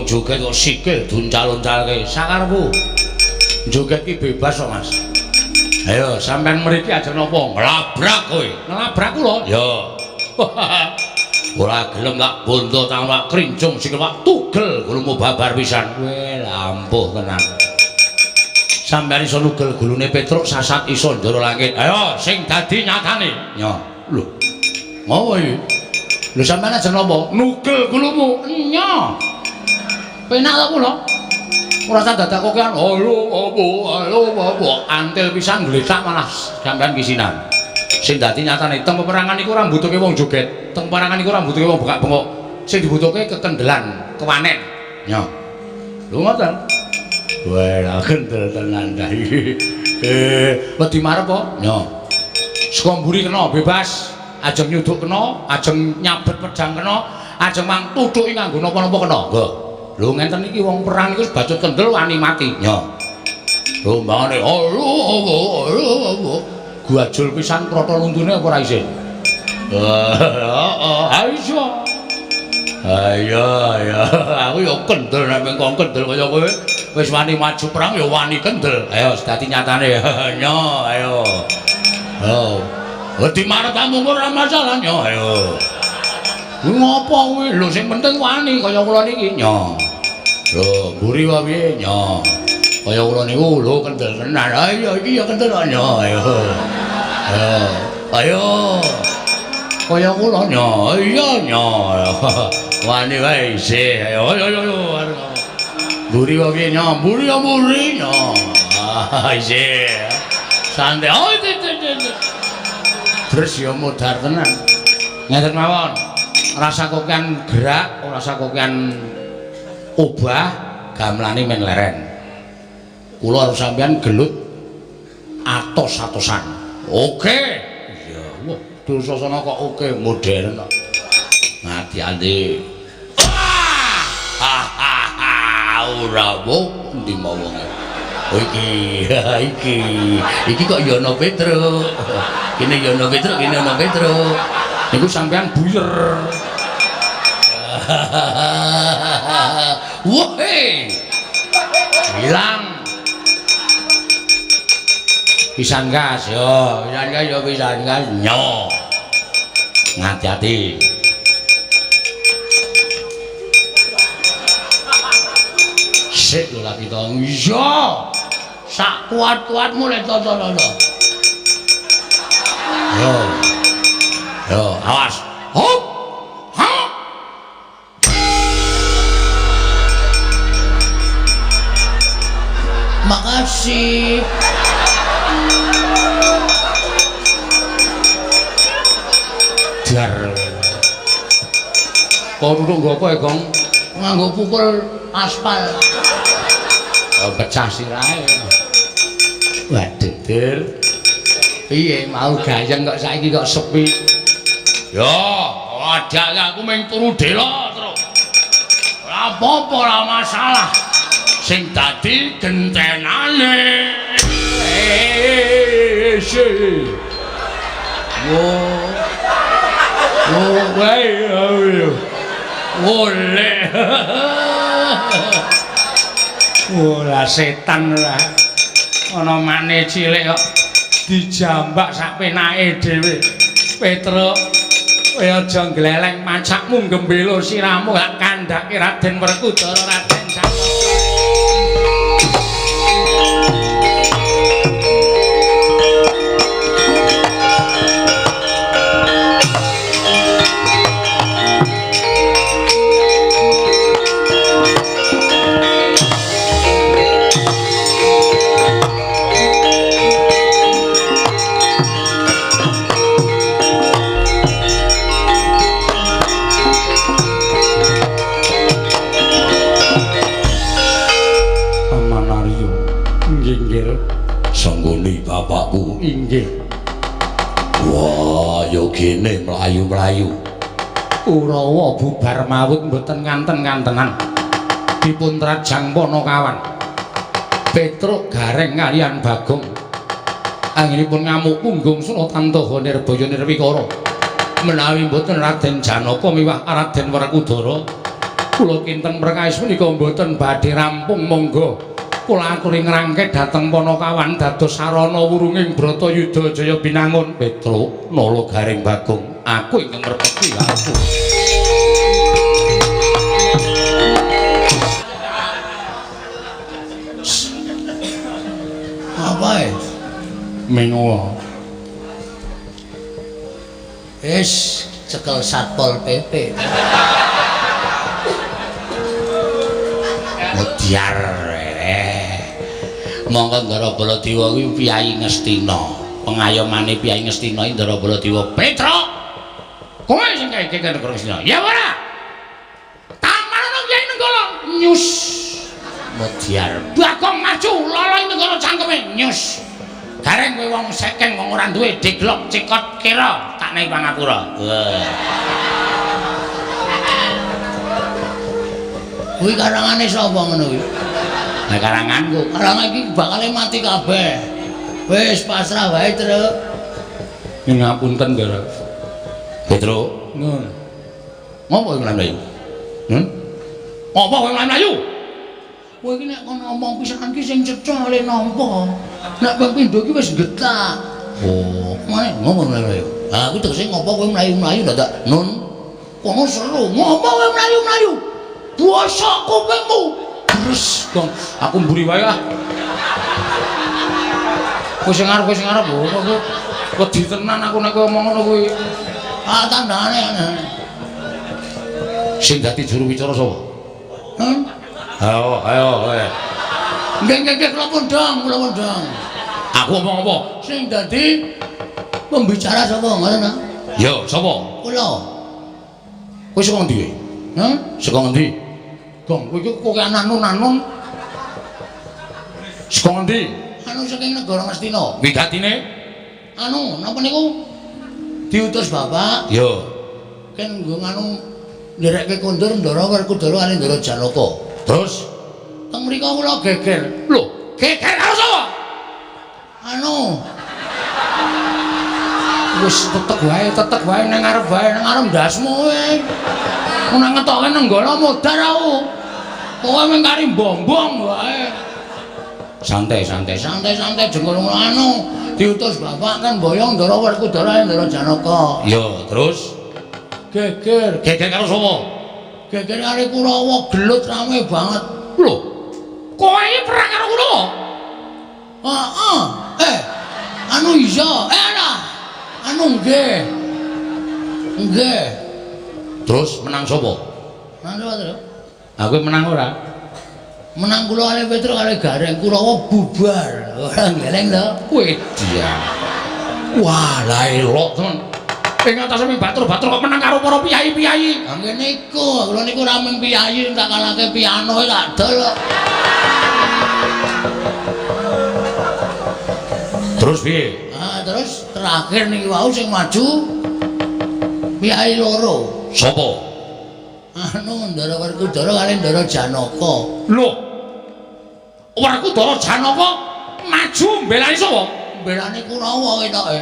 Joget kok sikil duncal-uncalke sakarepku. Joget ki bebas kok, Mas. Ayo sampean mriki aja napa nglabrak kowe. Nglabrak kula? Ya. Ora gelem tak bonto tak krincung sikil tak tugel gulumu babar pisan. Kowe lampuh tenan. Sampean iso nugel gulune Petruk sasat iso njara langit. Ayo sing dadi nyatane. Nyo. Lho. Ngopo iki? Lho sampean aja napa? Nugel gulumu. Nyo. Penak ta kula? Ora usah dadak kokean. Halo apa halo apa antil pisan gletak malah sampean kisinan. Sing dadi nyatane teng peperangan iku ora mbutuhke wong joget, teng peperangan iku ora mbutuhke wong bengak-bengok. Sing dibutuhke kekendelan, kewanen. Nyo. Lho ngoten. Wah, kendel tenan ta iki. Wedi marep po? Nyo. Saka mburi kena bebas, ajeng nyuduk kena, ajeng nyabet pedang kena, ajeng mang tuthuki nganggo napa-napa kena. Nggih. Lho ngenten iki wong perang iku bacut kendel wani mati. Nyo. Lho mbangane halo guajul pisan krata luntune apa ora isin? Heeh, ha iso. Ayo ayo aku ya kendel nek mengko kendel kaya kowe wis wani maju perang ya wani kendel. Ayo dadi nyatane. Nyo ayo. Oh. Wedi marep kamu ora masalah nyo ayo. Ngopo kuwi? Lho sing penting wani kaya kula niki. Nyo. Lho, mburi wae piye? Nyo. Kaya kula niku lho kendel tenan. Ayo iki ya kendel nyo. Ayo. Ayo. Kaya kula nyo. Iya nyo. Wani wae isih. Ayo ayo ayo. Mburi wae piye nyo? Mburi ya mburi nyo. Ah isih. Santai. Oh, terus ya modar tenan. Ngeten mawon. Rasa kokean gerak, ora rasa kokean obah, gamelane men leren. Kula harus sampean gelut atos-atosan. Oke. Iya, wah, Dursasana kok oke modern kok. Ngati-ati. Ora wong endi mawonge. Iki, iki. Iki kok ya ana Petruk. Kene ya ana Petruk, kene ana Petruk. Niku sampean buyer. Woi. Hilang. Pisan gas yo, pisan gas yo pisan gas nyo. Ngati-ati. Sik lho lagi to. Iya. Sak kuat-kuatmu lek toto-toto. Yo. Yo, awas. Hop. Ha. Makasih. Jar. Kok duduk nggo apa ya, Gong? Nganggo pukul aspal. Oh, pecah sirahe. Waduh, Dur. Piye mau gayeng kok saiki kok sepi. Ya, aja aku mung turu dela, Truk. Ora apa-apa, ora masalah. Sing dadi gentenane. Wo. Wo wae. Oleh. Ora setan ora. Ana mane cilik kok dijambak sak penake dhewe. Petruk, kowe aja gleleng pacakmu gembelo siramu gak kandhake Raden Werkudara Raden Janaka. Sanggoni bapakku. Inggih. Wah, ya gene mlayu-mlayu. Kurawa bubar mawut mboten nganten-ngantenan. Dipun trajang Panakawan. Petruk Gareng kaliyan Bagong. Anggenipun ngamuk punggung Sunatantaha Nirbaya Nirwikara. Menawi mboten Raden Janaka miwah Raden Werkudara, kula kinten perkawis menika mboten badhe rampung. Monggo kula aturi ngrangke dhateng Panakawan dados sarana wurunging Bratayuda Jaya Binangun. Petruk, Nala Gareng Bagong, aku ingkang merpeti aku. Apa e? Mengowo. Wis cekel Satpol PP. Mudyar. Monggo Ndara Baladewa kuwi piyayi Ngastina. Pengayomane piyayi Ngastina Ndara Baladewa. Petruk, kowe sing kae iki negara Ngastina. Ya ora? Taman ana kiai Nenggala. Nyus. Mudyar. Bagong maju lolo ing negara cangkeme. Nyus. Gareng kowe wong sekeng wong ora duwe deglok cekot kira tak nehi pangapura. Wah. Kuwi karangane sapa ngono kuwi? Lah karanganku, karangan iki bakale mati kabeh. Wis pasrah wae, Truk. Ngapunten, Ndara. Petruk, Nun. Ngopo kowe mlayu? Ngopo kowe mlayu? Kowe iki nek kono ngomong pisan iki sing cetha le nampa. Nek ping pindho iki wis getak. Oh, mane ngopo mlayu? Ha, aku tegese ngopo kowe mlayu-mlayu dadak nun. Kono seru, ngopo kowe mlayu-mlayu? Bosok kupingmu. Terus, Gong, aku mburi wae ah. Kowe sing arep, kowe sing arep. Oh, aku wedi tenan aku nek kowe omong ngono kuwi. Ah, tandane. Sing dadi juru wicara sapa? Hmm? Ayo, ayo, kowe. Nggih, nggih, nggih, kula pundhang, kula pundhang. Aku omong apa? Sing dadi pembicara sapa ngono ta? Ya, sapa? Kula. Kowe saka ngendi kowe? Hah? Saka ngendi? Gong, kowe iki kok anun-anun. Saka ngendi? Anu saking negara Ngastina. Wigatine? Anu, napa niku? Diutus bapak. Ya. Ken nggo nganu nderekke kondur Ndara Werkudara kali Ndara Janaka. Terus teng mriku kula geger. Lho, geger karo sapa? Anu. Wis tetek wae nang ngarep wae, nang ngarep ndasmu kowe. Nang ngetoke Nenggala modar aku. Kowe mung kari mbombong wae. Santai, santai, santai-santai jengkol anu diutus bapak kan boyong Ndara Werkudara Ndara Janaka. Ya, terus geger. Geger karo sapa? Geger karo Kurawa, gelut rame banget. Lho, kowe iki perang karo Kurawa? Heeh. Anu iya, ora. Anu nggih. Nggih. Terus menang sapa? Menang sapa, Tru? Aku menang ora? Menang kula kali Petruk kali Gareng, Kurawa bubar. Ora ngeleng to. Kowe dia. Wah, lah elok temen. Ing atase batur-batur kok menang karo para piyayi-piyayi. Ha ngene iku, kula niku ora mung piyayi tak kalahke piano tak dol kok. Terus piye? Ah, terus terakhir niki wau sing maju Piyai loro. Sapa? Anu Ndara Werkudara kali Ndara Janaka. Lho. Werkudara Janaka maju mbelani sapa? Mbelani Kurawa ketoke.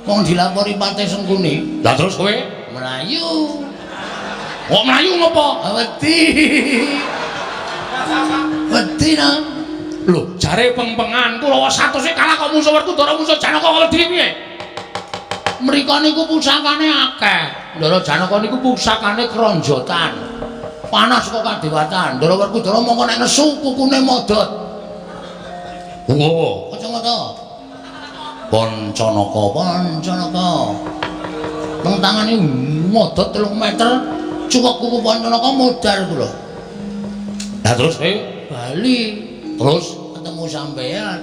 Wong dilapori Patih Sengkuni. Lah terus kowe mlayu. Kok mlayu ngopo? Wedi. Wedi nang. Lho, jare peng-pengan Kurawa 100 kalah kok musuh Werkudara musuh Janaka kok wedi piye? Mriko niku pusakane akeh. Ndara Janaka niku pusakane kronjotan. Panas kok kadewatan. Ndara Werkudara mongko nek nesu kukune modot. Ngopo? Kacamata. Pancanaka, Pancanaka. Teng tangane modot 3 meter, cuwek kuku Pancanaka modar kula. Lah terus kowe bali terus ketemu sampean.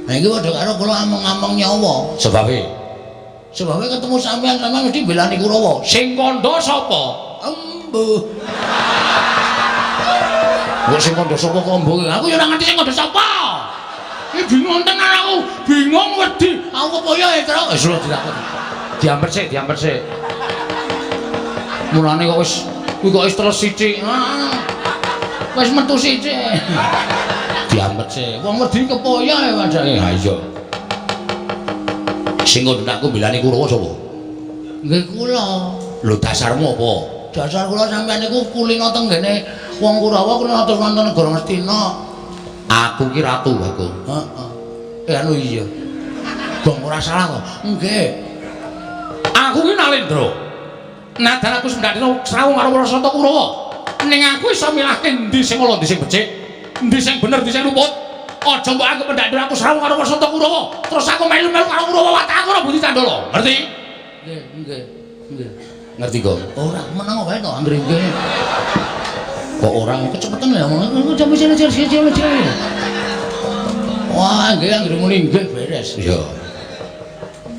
Nah iki padha karo kula ameng-ameng nyawa. Sebabe? Sebabe ketemu sampean sampean mesti belani Kurawa. Sing kandha sapa? Embuh. Kok sing kandha sapa kok embuh? Aku ya ora ngerti sing kandha sapa. Iki bingung tenan aku, bingung wedi. Aku kepoyo ya, Truk. Wis lho dilakoni. Diamper sik, diamper sik. Mulane kok wis kuwi kok wis terus sithik. Heeh. Wis metu sithik. Diamper sik. Wong wedi kepoyo ya padake. Ha iya. Sing kandha aku mbelani Kurawa sapa? Nggih kula. Lho dasarmu apa? Dasar kula sampean niku kulino tenggene wong Kurawa kulino terus wonten negara Ngastina. Aku ki ratu aku. Heeh. Anu iya. Gong ora salah kok. Nggih. Aku ki Nalendra. Nadan aku sendhak dina srawung karo Prasanta Kurawa. Ning aku iso milahke endi sing ala, endi sing becik, endi sing bener, endi sing luput. Aja mbok anggep pendhak dina aku srawung karo Prasanta Kurawa, terus aku melu-melu karo Kurawa watak aku ora budi candala. Ngerti? Nggih, nggih. Nggih. Ngerti kok? Ora meneng wae to anggere nggih. Kok ora kecepetan ya ngomong. Jam sini sini sini sini. Wah, nggih anggere muni nggih beres. Iya.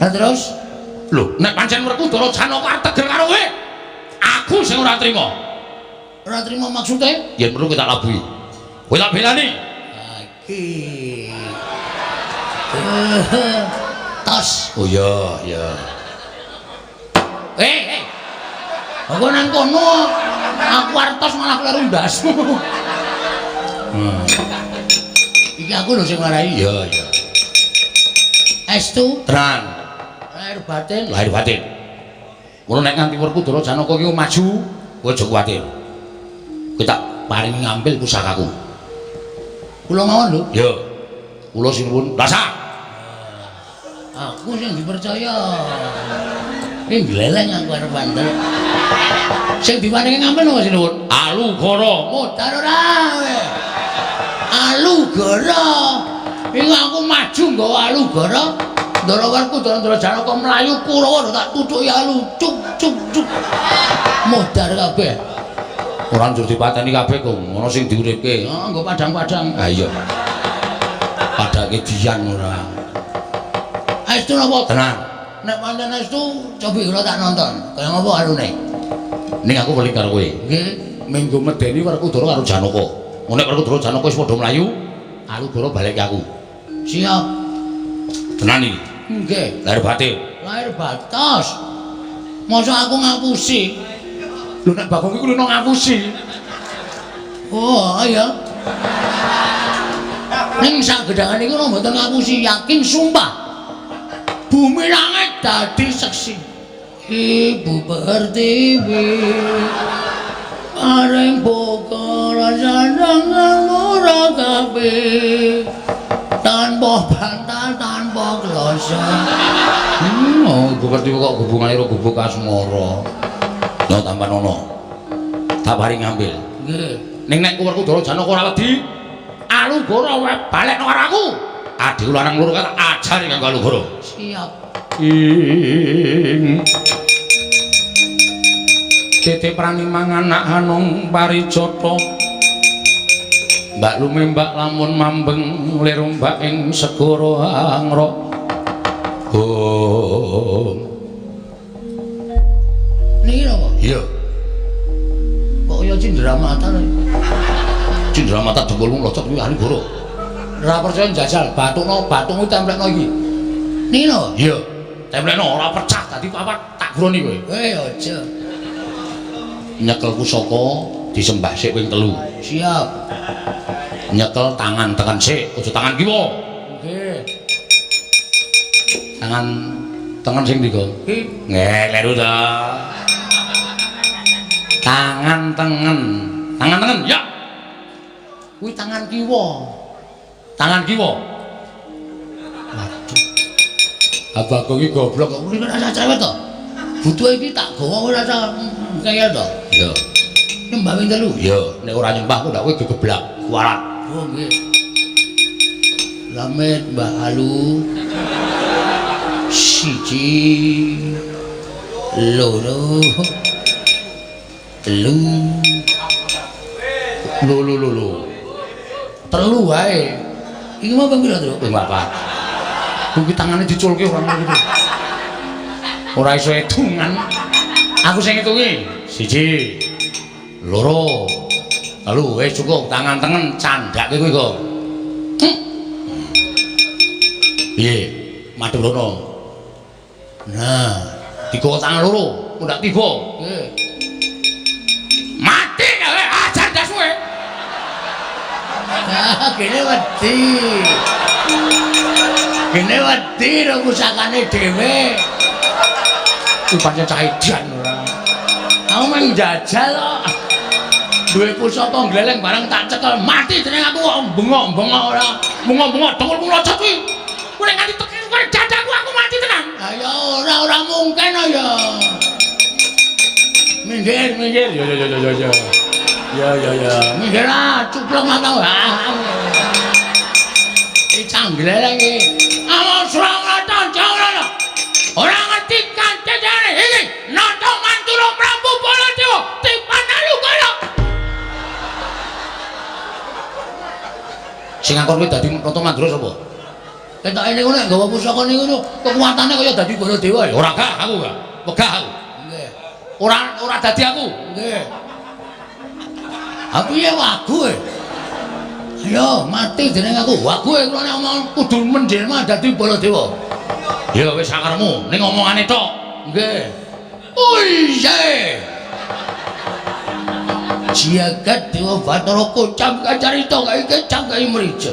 Lah terus lho, nek pancen Werkudara Janaka tegel karo kowe, aku sing ora trima. Ora trima maksude? Yen perlu kita labuhi. Kowe tak belani. Ha iki. Tos. Oh iya, iya. Eh, eh. Aku nang kono aku arep tos malah kleru ndasmu. Iki aku lho sing marai. Iya, iya. Estu tenan. Lahir batin, lahir batin. Ngono nek nganti Werkudara Janaka iki maju, kowe aja kuwatir. Kowe tak paringi ngambil pusakaku. Kula mawon lho. Iya. Kula sinuwun. Rasa. Aku sing dipercaya. Iki gleleng aku arep bandel. Sing diparingi ngambil apa sinuwun? Alugara. Modar ora kowe. Alugara. Iku aku maju nggawa Alugara. Ndara Werkudara Ndara Janaka mlayu Kurawa tak tutuki alu cuk cuk cuk. Modar kabeh. Ora njur dipateni kabeh kok, ana sing diuripke. Heeh, nggo padang-padang. Ha iya. Padake dian ora. Estu napa? Tenang. Nek pancen estu cobi kula tak nonton. Kaya ngopo alune? Ning aku weling karo kowe. Nggih, minggu medeni Werkudara karo Janaka. Nek Werkudara Janaka wis padha mlayu, Alugara balik ke aku. Siap. Tenan iki. Nggih. Lahir batin. Lahir batos. Masa aku ngapusi? Lho nek Bagong iku lho ngapusi. Oh, iya. Ning sak gedhangan iku mboten ngapusi, yakin sumpah. Bumi langit dadi seksi. Ibu Pertiwi paring bokor sandangan ora kabeh tanpa bantal tanpa kloso. Oh, Ibu Pertiwi kok hubungane karo gubuk asmara. No tampan ono. Tak paring ngambil. Nggih. Ning nek Werkudara Janaka ora wedi, Alugara wae balekno karo aku. Adhiku lanang loro tak ajari kanggo Alugara. Siap. Ing titi prani mangan anak hanung parijata. Mbak lumembak lamun mambeng lir ombak ing segara angrok. Oh. Niki napa? Iya. Kok kaya cindramata lho. Cindramata dengkulmu locot kuwi Alugara. Ora percaya njajal, bathukno, bathukmu templekno iki. Niki napa? Iya. Templekno ora pecah dadi papat tak Tak guroni kowe. Aja. Nyekel pusaka disembah sik ping 3. Siap. Nyekel tangan tengen sik, aja tangan kiwa. Nggih. Tangan tengen sing ndi, Gong? Nggih, kleru to. Tangan tengen. Tangan tengen, ya. Kuwi tangan kiwa. Tangan kiwa. Waduh. Abah iki goblok kok kuwi ora cerewet to. Butuhe iki tak gawa ora usah kaya to. Iya. Nyembah ping 3. Iya, nek ora nyembah ku ndak kowe gegeblak, kualat. Oh nggih. Lamet Mbah Alu. 1 2 3 Lho lho lho lho. 3 wae. Iki mau ping pira, Truk? Ping 4. Kuwi tangane diculke ora ngono iki. Ora iso hitungan. Aku sing ngitungi. 1 2 3. Wis cukup tangan tengen candhake kowe kok. Piye? Madhep rono. Nah, digawa tangan loro, mundak tiba. Nggih. Mati kowe, ajar ndas kowe. Ah, kene wedi. Kene wedi ro pusakane dhewe. Kuwi pancen cah edan ora. Aku mung njajal kok. Duwe pusaka gleleng bareng tak cekel mati jeneng aku kok bengok-bengok ora. Bengok-bengok dengkul mlocot kuwi. Kuwi nek nganti tekan kowe dadaku aku mati tenan. Ha ya ora ora mungkin ya. Minggir, minggir. Ya ya ya ya ya. Ya ya ya. Minggir ah, cuplok matamu. Iki canggleleng iki. Among Srangrata Jawara. Ora ngerti kancane iki. Nata Mandura Prabu Baladewa tipan Alukara. Sing ngakon kuwi dadi Nata Mandura sapa? Ketoke niku nek nggawa pusaka niku kekuatane kaya dadi Baladewa ya. Ora gak aku gak. Wegah aku. Nggih. Ora ora dadi aku. Nggih. Ha piye wagu e? Ayo mati jeneng aku. Wagu e kula nek omong kudu menjelma dadi Baladewa. Ya wis sakaremu ning omongane tok. Nggih. Oh iya. Jagat Dewa Bathara kocam kacarita kae canggahi mrija.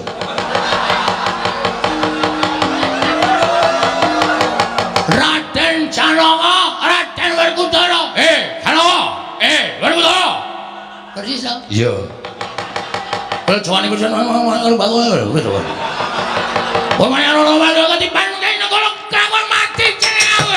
Raden Janaka, Raden Werkudara. Janaka. Werkudara. Persis ta? Iya. Kalau jawane kuwi karo Bagong wis ora. Wong ana ana ketiban kene negara kanggo mati jeneng aku.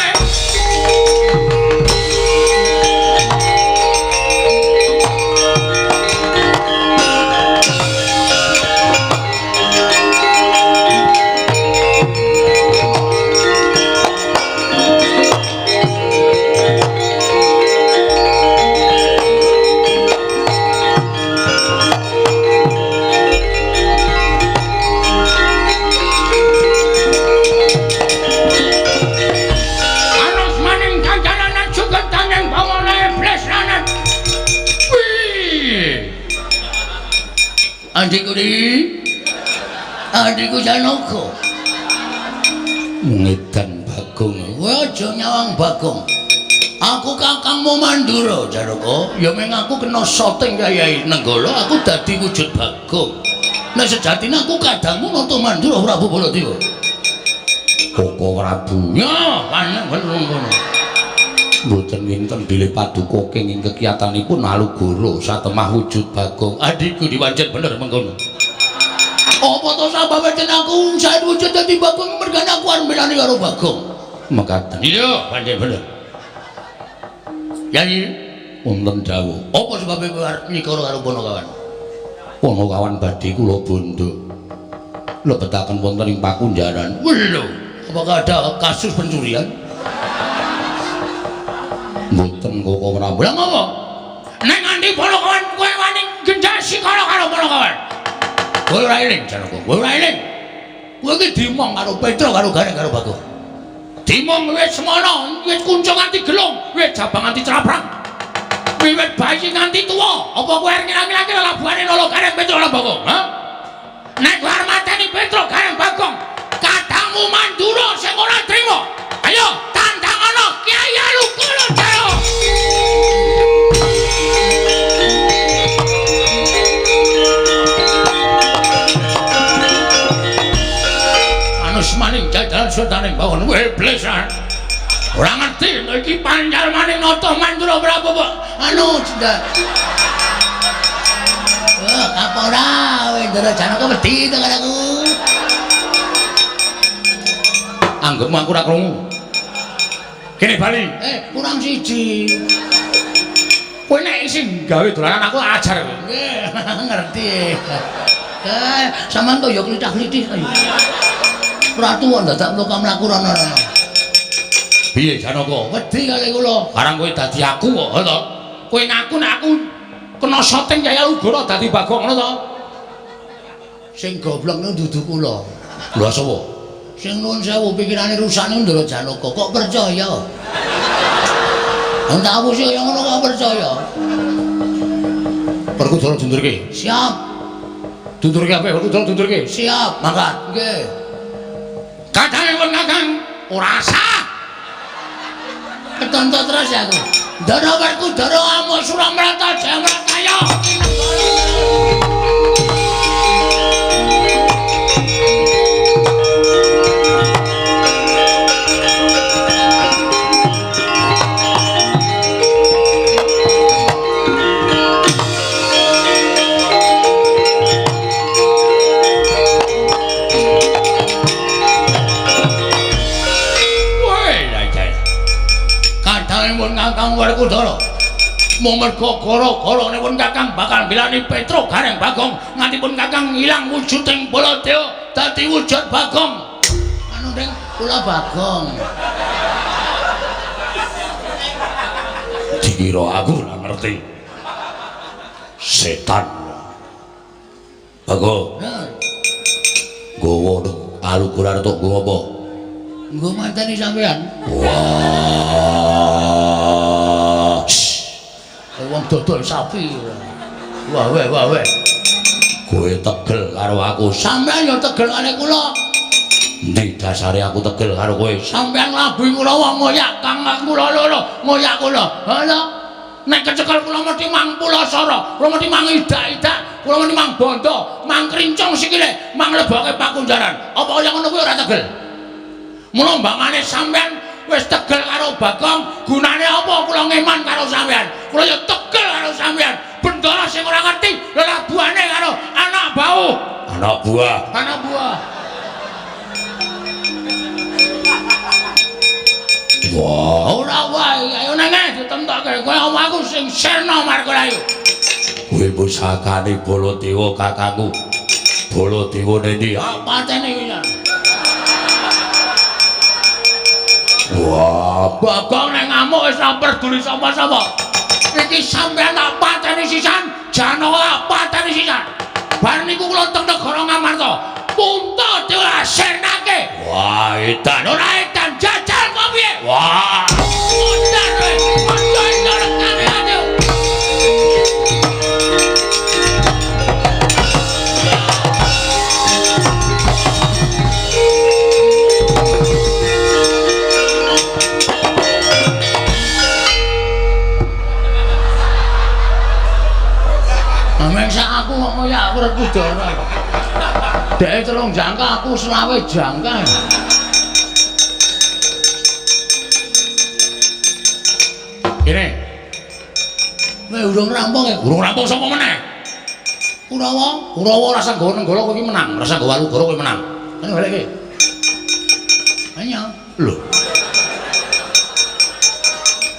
Adikku di, adikku Janaka. Ngedan Bagong. Kowe aja nyawang Bagong. Aku kakangmu Mandura, Janaka. Ya meng aku kena soting Kyai Nenggala, aku dadi wujud Bagong. Nek sejatine aku kadangmu Nata Mandura Prabu Baladewa. Koko Prabu. Ya, panen ngono. Mboten winten bilih paduka kenging kekiyatanipun Alugoro satemah wujud Bagong. Adikku diwancen bener mengkono. Apa to sababe den aku sae wujud dadi Bagong mergane aku arep mbelani karo Bagong. Mekaten. Iya, pancen bener. Yayi, wonten dawuh. Apa sebabe kowe arep nyikara karo Panakawan? Panakawan badhe kula bondo. Lebetaken wonten ing pakunjaran. Lho, apakah ada kasus pencurian? Mboten Koko Prabu. Lah ngopo? Nek nganti Panakawan kowe wani genjak sikara karo Panakawan. Kowe ora eling Janaka, kowe ora eling. Kowe iki dimong karo Petro karo Gareng karo Bagong. Dimong wis semono, wis kuncung nganti gelung, wis jabang nganti craprang. Wiwit bayi nganti tuwa, apa kowe arep ngira-ngira labuhane nolo Gareng Petro karo Bagong, ha? Nek kowe arep mateni Petro Gareng Bagong, kadangmu Mandura sing ora trima. Ayo tandang ana Kyai Alukara. setaning bawon iblis. Ora ngerti iki panjalmane Nata Mandura Prabu kok. Anu jendak. Wah, apa ora kowe Ndara Janaka wedi to karo aku. Anggepmu aku ora krungu. Kene bali. Kurang siji. Kowe nek isih gawe dolanan aku ajar kowe. Nggih, ngerti. Sampeyan kok ya klithah-klithih kaya. Ratu kok dadak mlaku-mlaku rono-rono. Piye Janaka? Wedi kali kula. Barang kowe dadi aku kok, ha to? Kowe ngaku nek aku kena syuting Kyai Alugoro dadi Bagong ngono to? Sing goblok niku dudu kula. Lha sapa? Sing nuwun sewu pikirane rusak niku Ndara Janaka kok percaya. Wong tak apusi kaya ngono kok percaya. Werkudara dundurke. Siap. Dundurke apik, Werkudara dundurke. Siap. Mangkat. Nggih. Kadange wong Kakang ora sah. Ketonto terus ya aku. Ndara Werkudara amuk Suramrata Jayamrataya. Kakang Werkudara merga gara-garanipun Kakang bakal bilani Petruk Gareng Bagong ngantipun Kakang ilang wujuding Baladewa dadi wujud Bagong. Anu Ding, kula Bagong. Dikira aku ora ngerti. Setan. Bagong. Nggawa Alugoro arep nggo apa? Nggo mateni sampean. Wah. Wong dodol sapi. Wah weh wah weh. Kowe tegel karo aku. Sampean ya tegel karo kula. Endi dasare aku tegel karo kowe? Sampean nglabuhi kula wong ngoyak kang kula loro, ngoyak kula. Ha lho. Nek kecekel kula mesti mang pulasara, kula mesti mang idak-idak, kula mesti mang bondo, mang krincong sikile, mang leboke pakunjaran. Apa kaya ngono kuwi ora tegel? Mula mbangane sampean wis tegel karo Bagong, gunane apa kula ngeman karo sampean? Kula ya tegel karo sampean. Bendara sing ora ngerti lelabuhane karo anak bau. Anak buah. Anak buah. Wah, ora wae, ayo nengeh ditemtokke. Kowe omahku sing sirna markulayu. Kowe pusakane Baladewa kakangku. Baladewa nendi? Ah, patene iki. Wah, Bagong nek ngamuk wis ora peduli sapa-sapa. Iki sampean tak pateni sisan, Janaka tak pateni sisan. Bar niku kula teng negara Ngamarta. Punta dewa sirnake. Wah, edan. Ora edan jajal kok piye? Wah, modar kowe. Aja rekane ayo. Mengsak aku kok ngoyak Werkudara. Dheke 3 jangka aku 25 jangka. Kene. Kowe urung rampung ya? Urung rampung sapa meneh? Kurawa, Kurawa rasa nggawa Nenggala kowe iki menang, rasa nggawa Alugoro kowe menang. Ayo balekke. Ayo. Lho.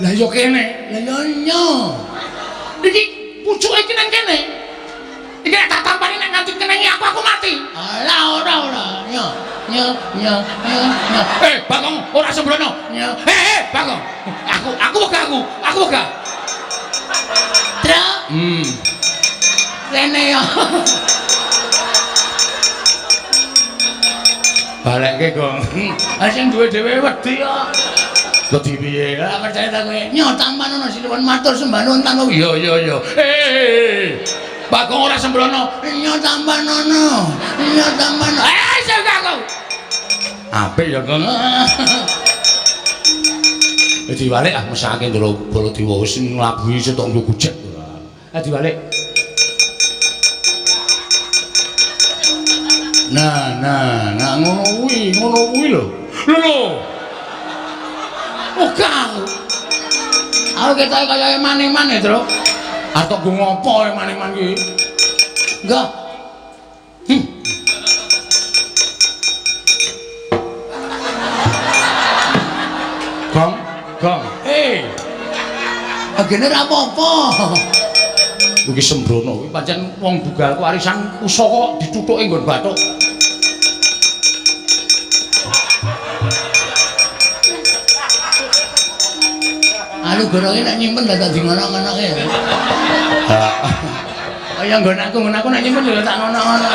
Lah ya kene. Lah ya nyo. Iki pucuke iki nang kene. Iki nek tak tampani nek nganti kenengi aku mati. Alah ora ora. Nyo nyo nyo nyo. Bagong ora sembrono. Nyo. Bagong. Aku wegah aku. Aku wegah. Tra. Rene yo. Balekke, Gong. Ha sing duwe dhewe wedi kok. Wedi piye? Ora percaya ta kowe. Nyo tampan ono sinuwun matur sembah nuwun tanpa. Iya iya iya. Bagong ora sembrono. Nyo tampan ono. Nyo tampan. Sing aku. Apik ya, Gong. Wis diwalik ah mesake Ndara Baladewa wis nglabuhi setok nggo gujek. Ah diwalik. Nah, nah, nah ngono kuwi lho. Lho. Ogah. Aku ketoke kaya eman-eman ya, Truk. Arep tok nggo ngopo eman-eman iki? Enggak. Gong, gong. Agene ora apa-apa. Iki sembrono kuwi pancen wong bugalku arisan pusaka kok dithuthuke nggon bathuk. Anu goroke nek nyimpen dadak di ngono-ngonoke. Kaya nggon aku nek nyimpen ya tak ngono-ngono.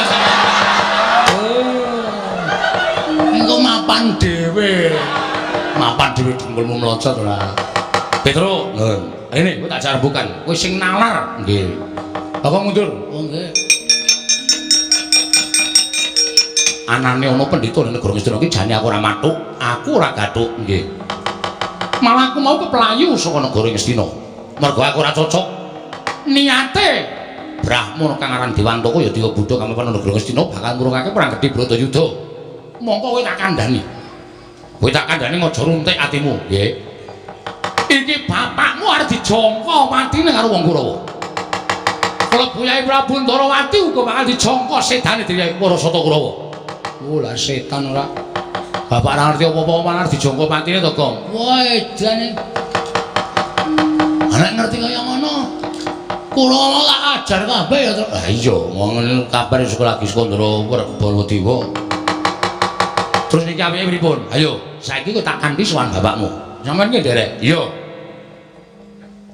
Oh. Engko mapan dhewe. Mapan dhewe dengkulmu mlocot ora. Petro, lho, rene kowe tak jarbukan. Kowe sing nalar. Nggih. Apa mundur? Oh nggih. Anane ana pendhita ning negara Ngastina iki jane aku ora mathuk, aku ora gathuk. Nggih. Malah aku mau keplayu saka negara Ngastina. Mergo aku ora cocok. Niate Brahmana kang aran Dewantaka ya Dewa Buddha kang mapan negara Ngastina bakal ngurungake perang gedhe Bratayuda. Mongko kowe tak kandhani. Kowe tak kandhani aja runtik atimu, nggih. Iki bapakmu arep dijangka matine karo wong Kurawa. Klebu Yai Prabu Ndarawati uga bakal dijangka sedane dening para Sata Kurawa. Oh lah setan ora. Bapak ora ngerti apa-apa malah dijangka matine to, Gong. Wah, edane. Nek ngerti kaya ngono. Kurawa tak ajar kabeh ya, Truk. Lah iya, wong kabar sekolah lagi Skandara Baladewa. Terus niki apike pripun? Ayo, saiki kok tak kanthi sowan bapakmu. Sampeyan ki nderek? Iya.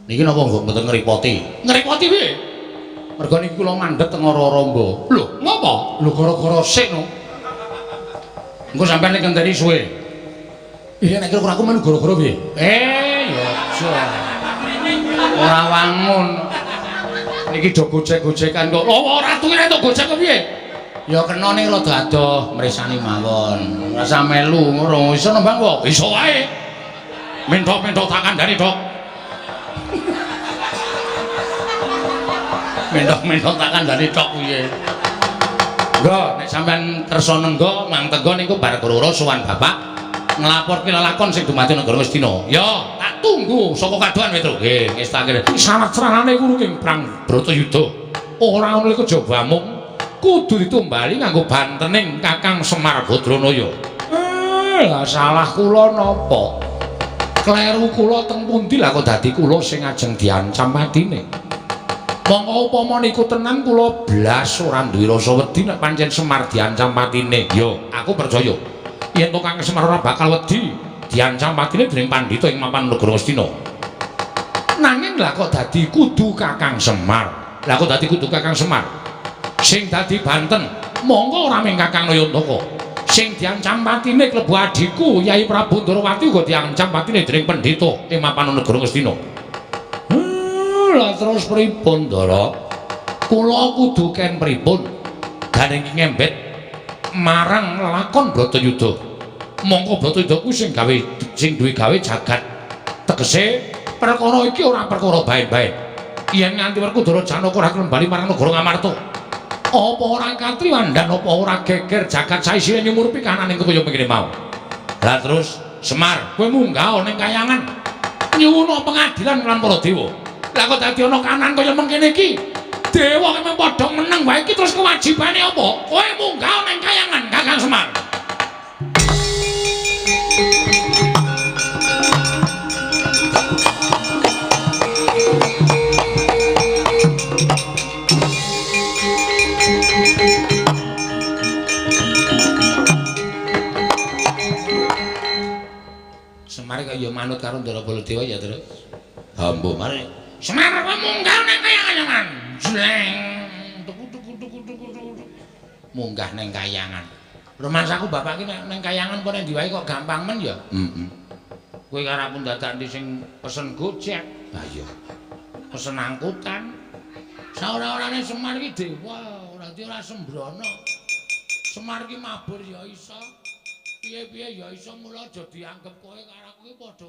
Niki napa mboten ngrepoti? Ngrepoti piye? Mergo niki kula mandhet teng Ora-Ramba. Lho, ngopo? Lho gara-gara sik no. Engko sampeyan nek ngenteni suwe. Iya nek kira aku melu gara-gara piye? Ya aja. Ora wangun. Niki do gojek-gojekan kok. Oh, ora tuwine to gojek piye? Ya kena ning rada adoh mresani mawon. Ora usah melu ngono. Iso nembang kok? Iso wae. Mentok-mentok tak kandhani, Dok. Mentok-mentok tak kandhani tok piye. Nggo, nek sampean kersa nenggo, mang tenggo niku bar karo sowan bapak nglaporke lelakon sing dumadi negara Ngastina. Ya, tak tunggu saka kadohan Petro. Nggih, ngestake. Syarat-syaratane kuwi ing perang Bratayuda. Ora ono kejaba mung kudu ditumbali nganggo bantening Kakang Semar Badranaya. Lah salah kula napa? Kleru kula teng pundi lah kok dadi kula sing ajeng diancam matine. Mongko upama niku tenan kula blas ora duwe rasa wedi nek pancen Semar diancam matine. Yo, aku percaya. Yen to Kang Semar ora bakal wedi diancam matine dening pandhita ing mapan negara Ngastina. Nanging lah kok dadi kudu Kakang Semar. Lah kok dadi kudu Kakang Semar? Sing dadi banten, mongko ora mung Kakang Nayantaka. Sing diancam patine klebu adhiku Yai Prabu Ndarawati uga diancam patine dening pendhita ing mapan negara Ngastina. Lah terus pripun, Ndara? Kula kudu ken pripun? Gandeng ngembet marang lelakon Bratayuda. Mongko Bratayuda kuwi sing gawe sing duwe gawe jagat. Tegese perkara iki ora perkara baen-baen. Yen nganti Werkudara Janaka ora kembali marang negara Ngamarta, apa ora katriwandan, apa ora geger jagat saisine nyumurupi kananing kaya mengkene mau. Lah terus Semar, kowe munggah ning kayangan nyuwuna pengadilan lan para dewa. Lah kok dadi ana kanan kaya mengkene iki? Dewa ki padha meneng wae iki terus kewajibane apa? Kowe munggah ning kayangan Kakang Semar. Semar kaya manut karo Ndara Baladewa ya, Truk. Hambo mare. Semar kowe munggah ning kayangan. Jleng. Tuku tuku tuku tuku tuku. Munggah ning kayangan. Rumangsaku bapak ki ning kayangan apa ning ndi wae kok gampang men ya? Heeh. Kowe karo aku dadak ndi sing pesen Gojek. Ha iya. Pesen angkutan. Saora-orane Semar ki dewa, ora ora sembrono. Semar ki mabur ya iso. Piye-piye ya iso, mula aja dianggep kowe karo aku ki padha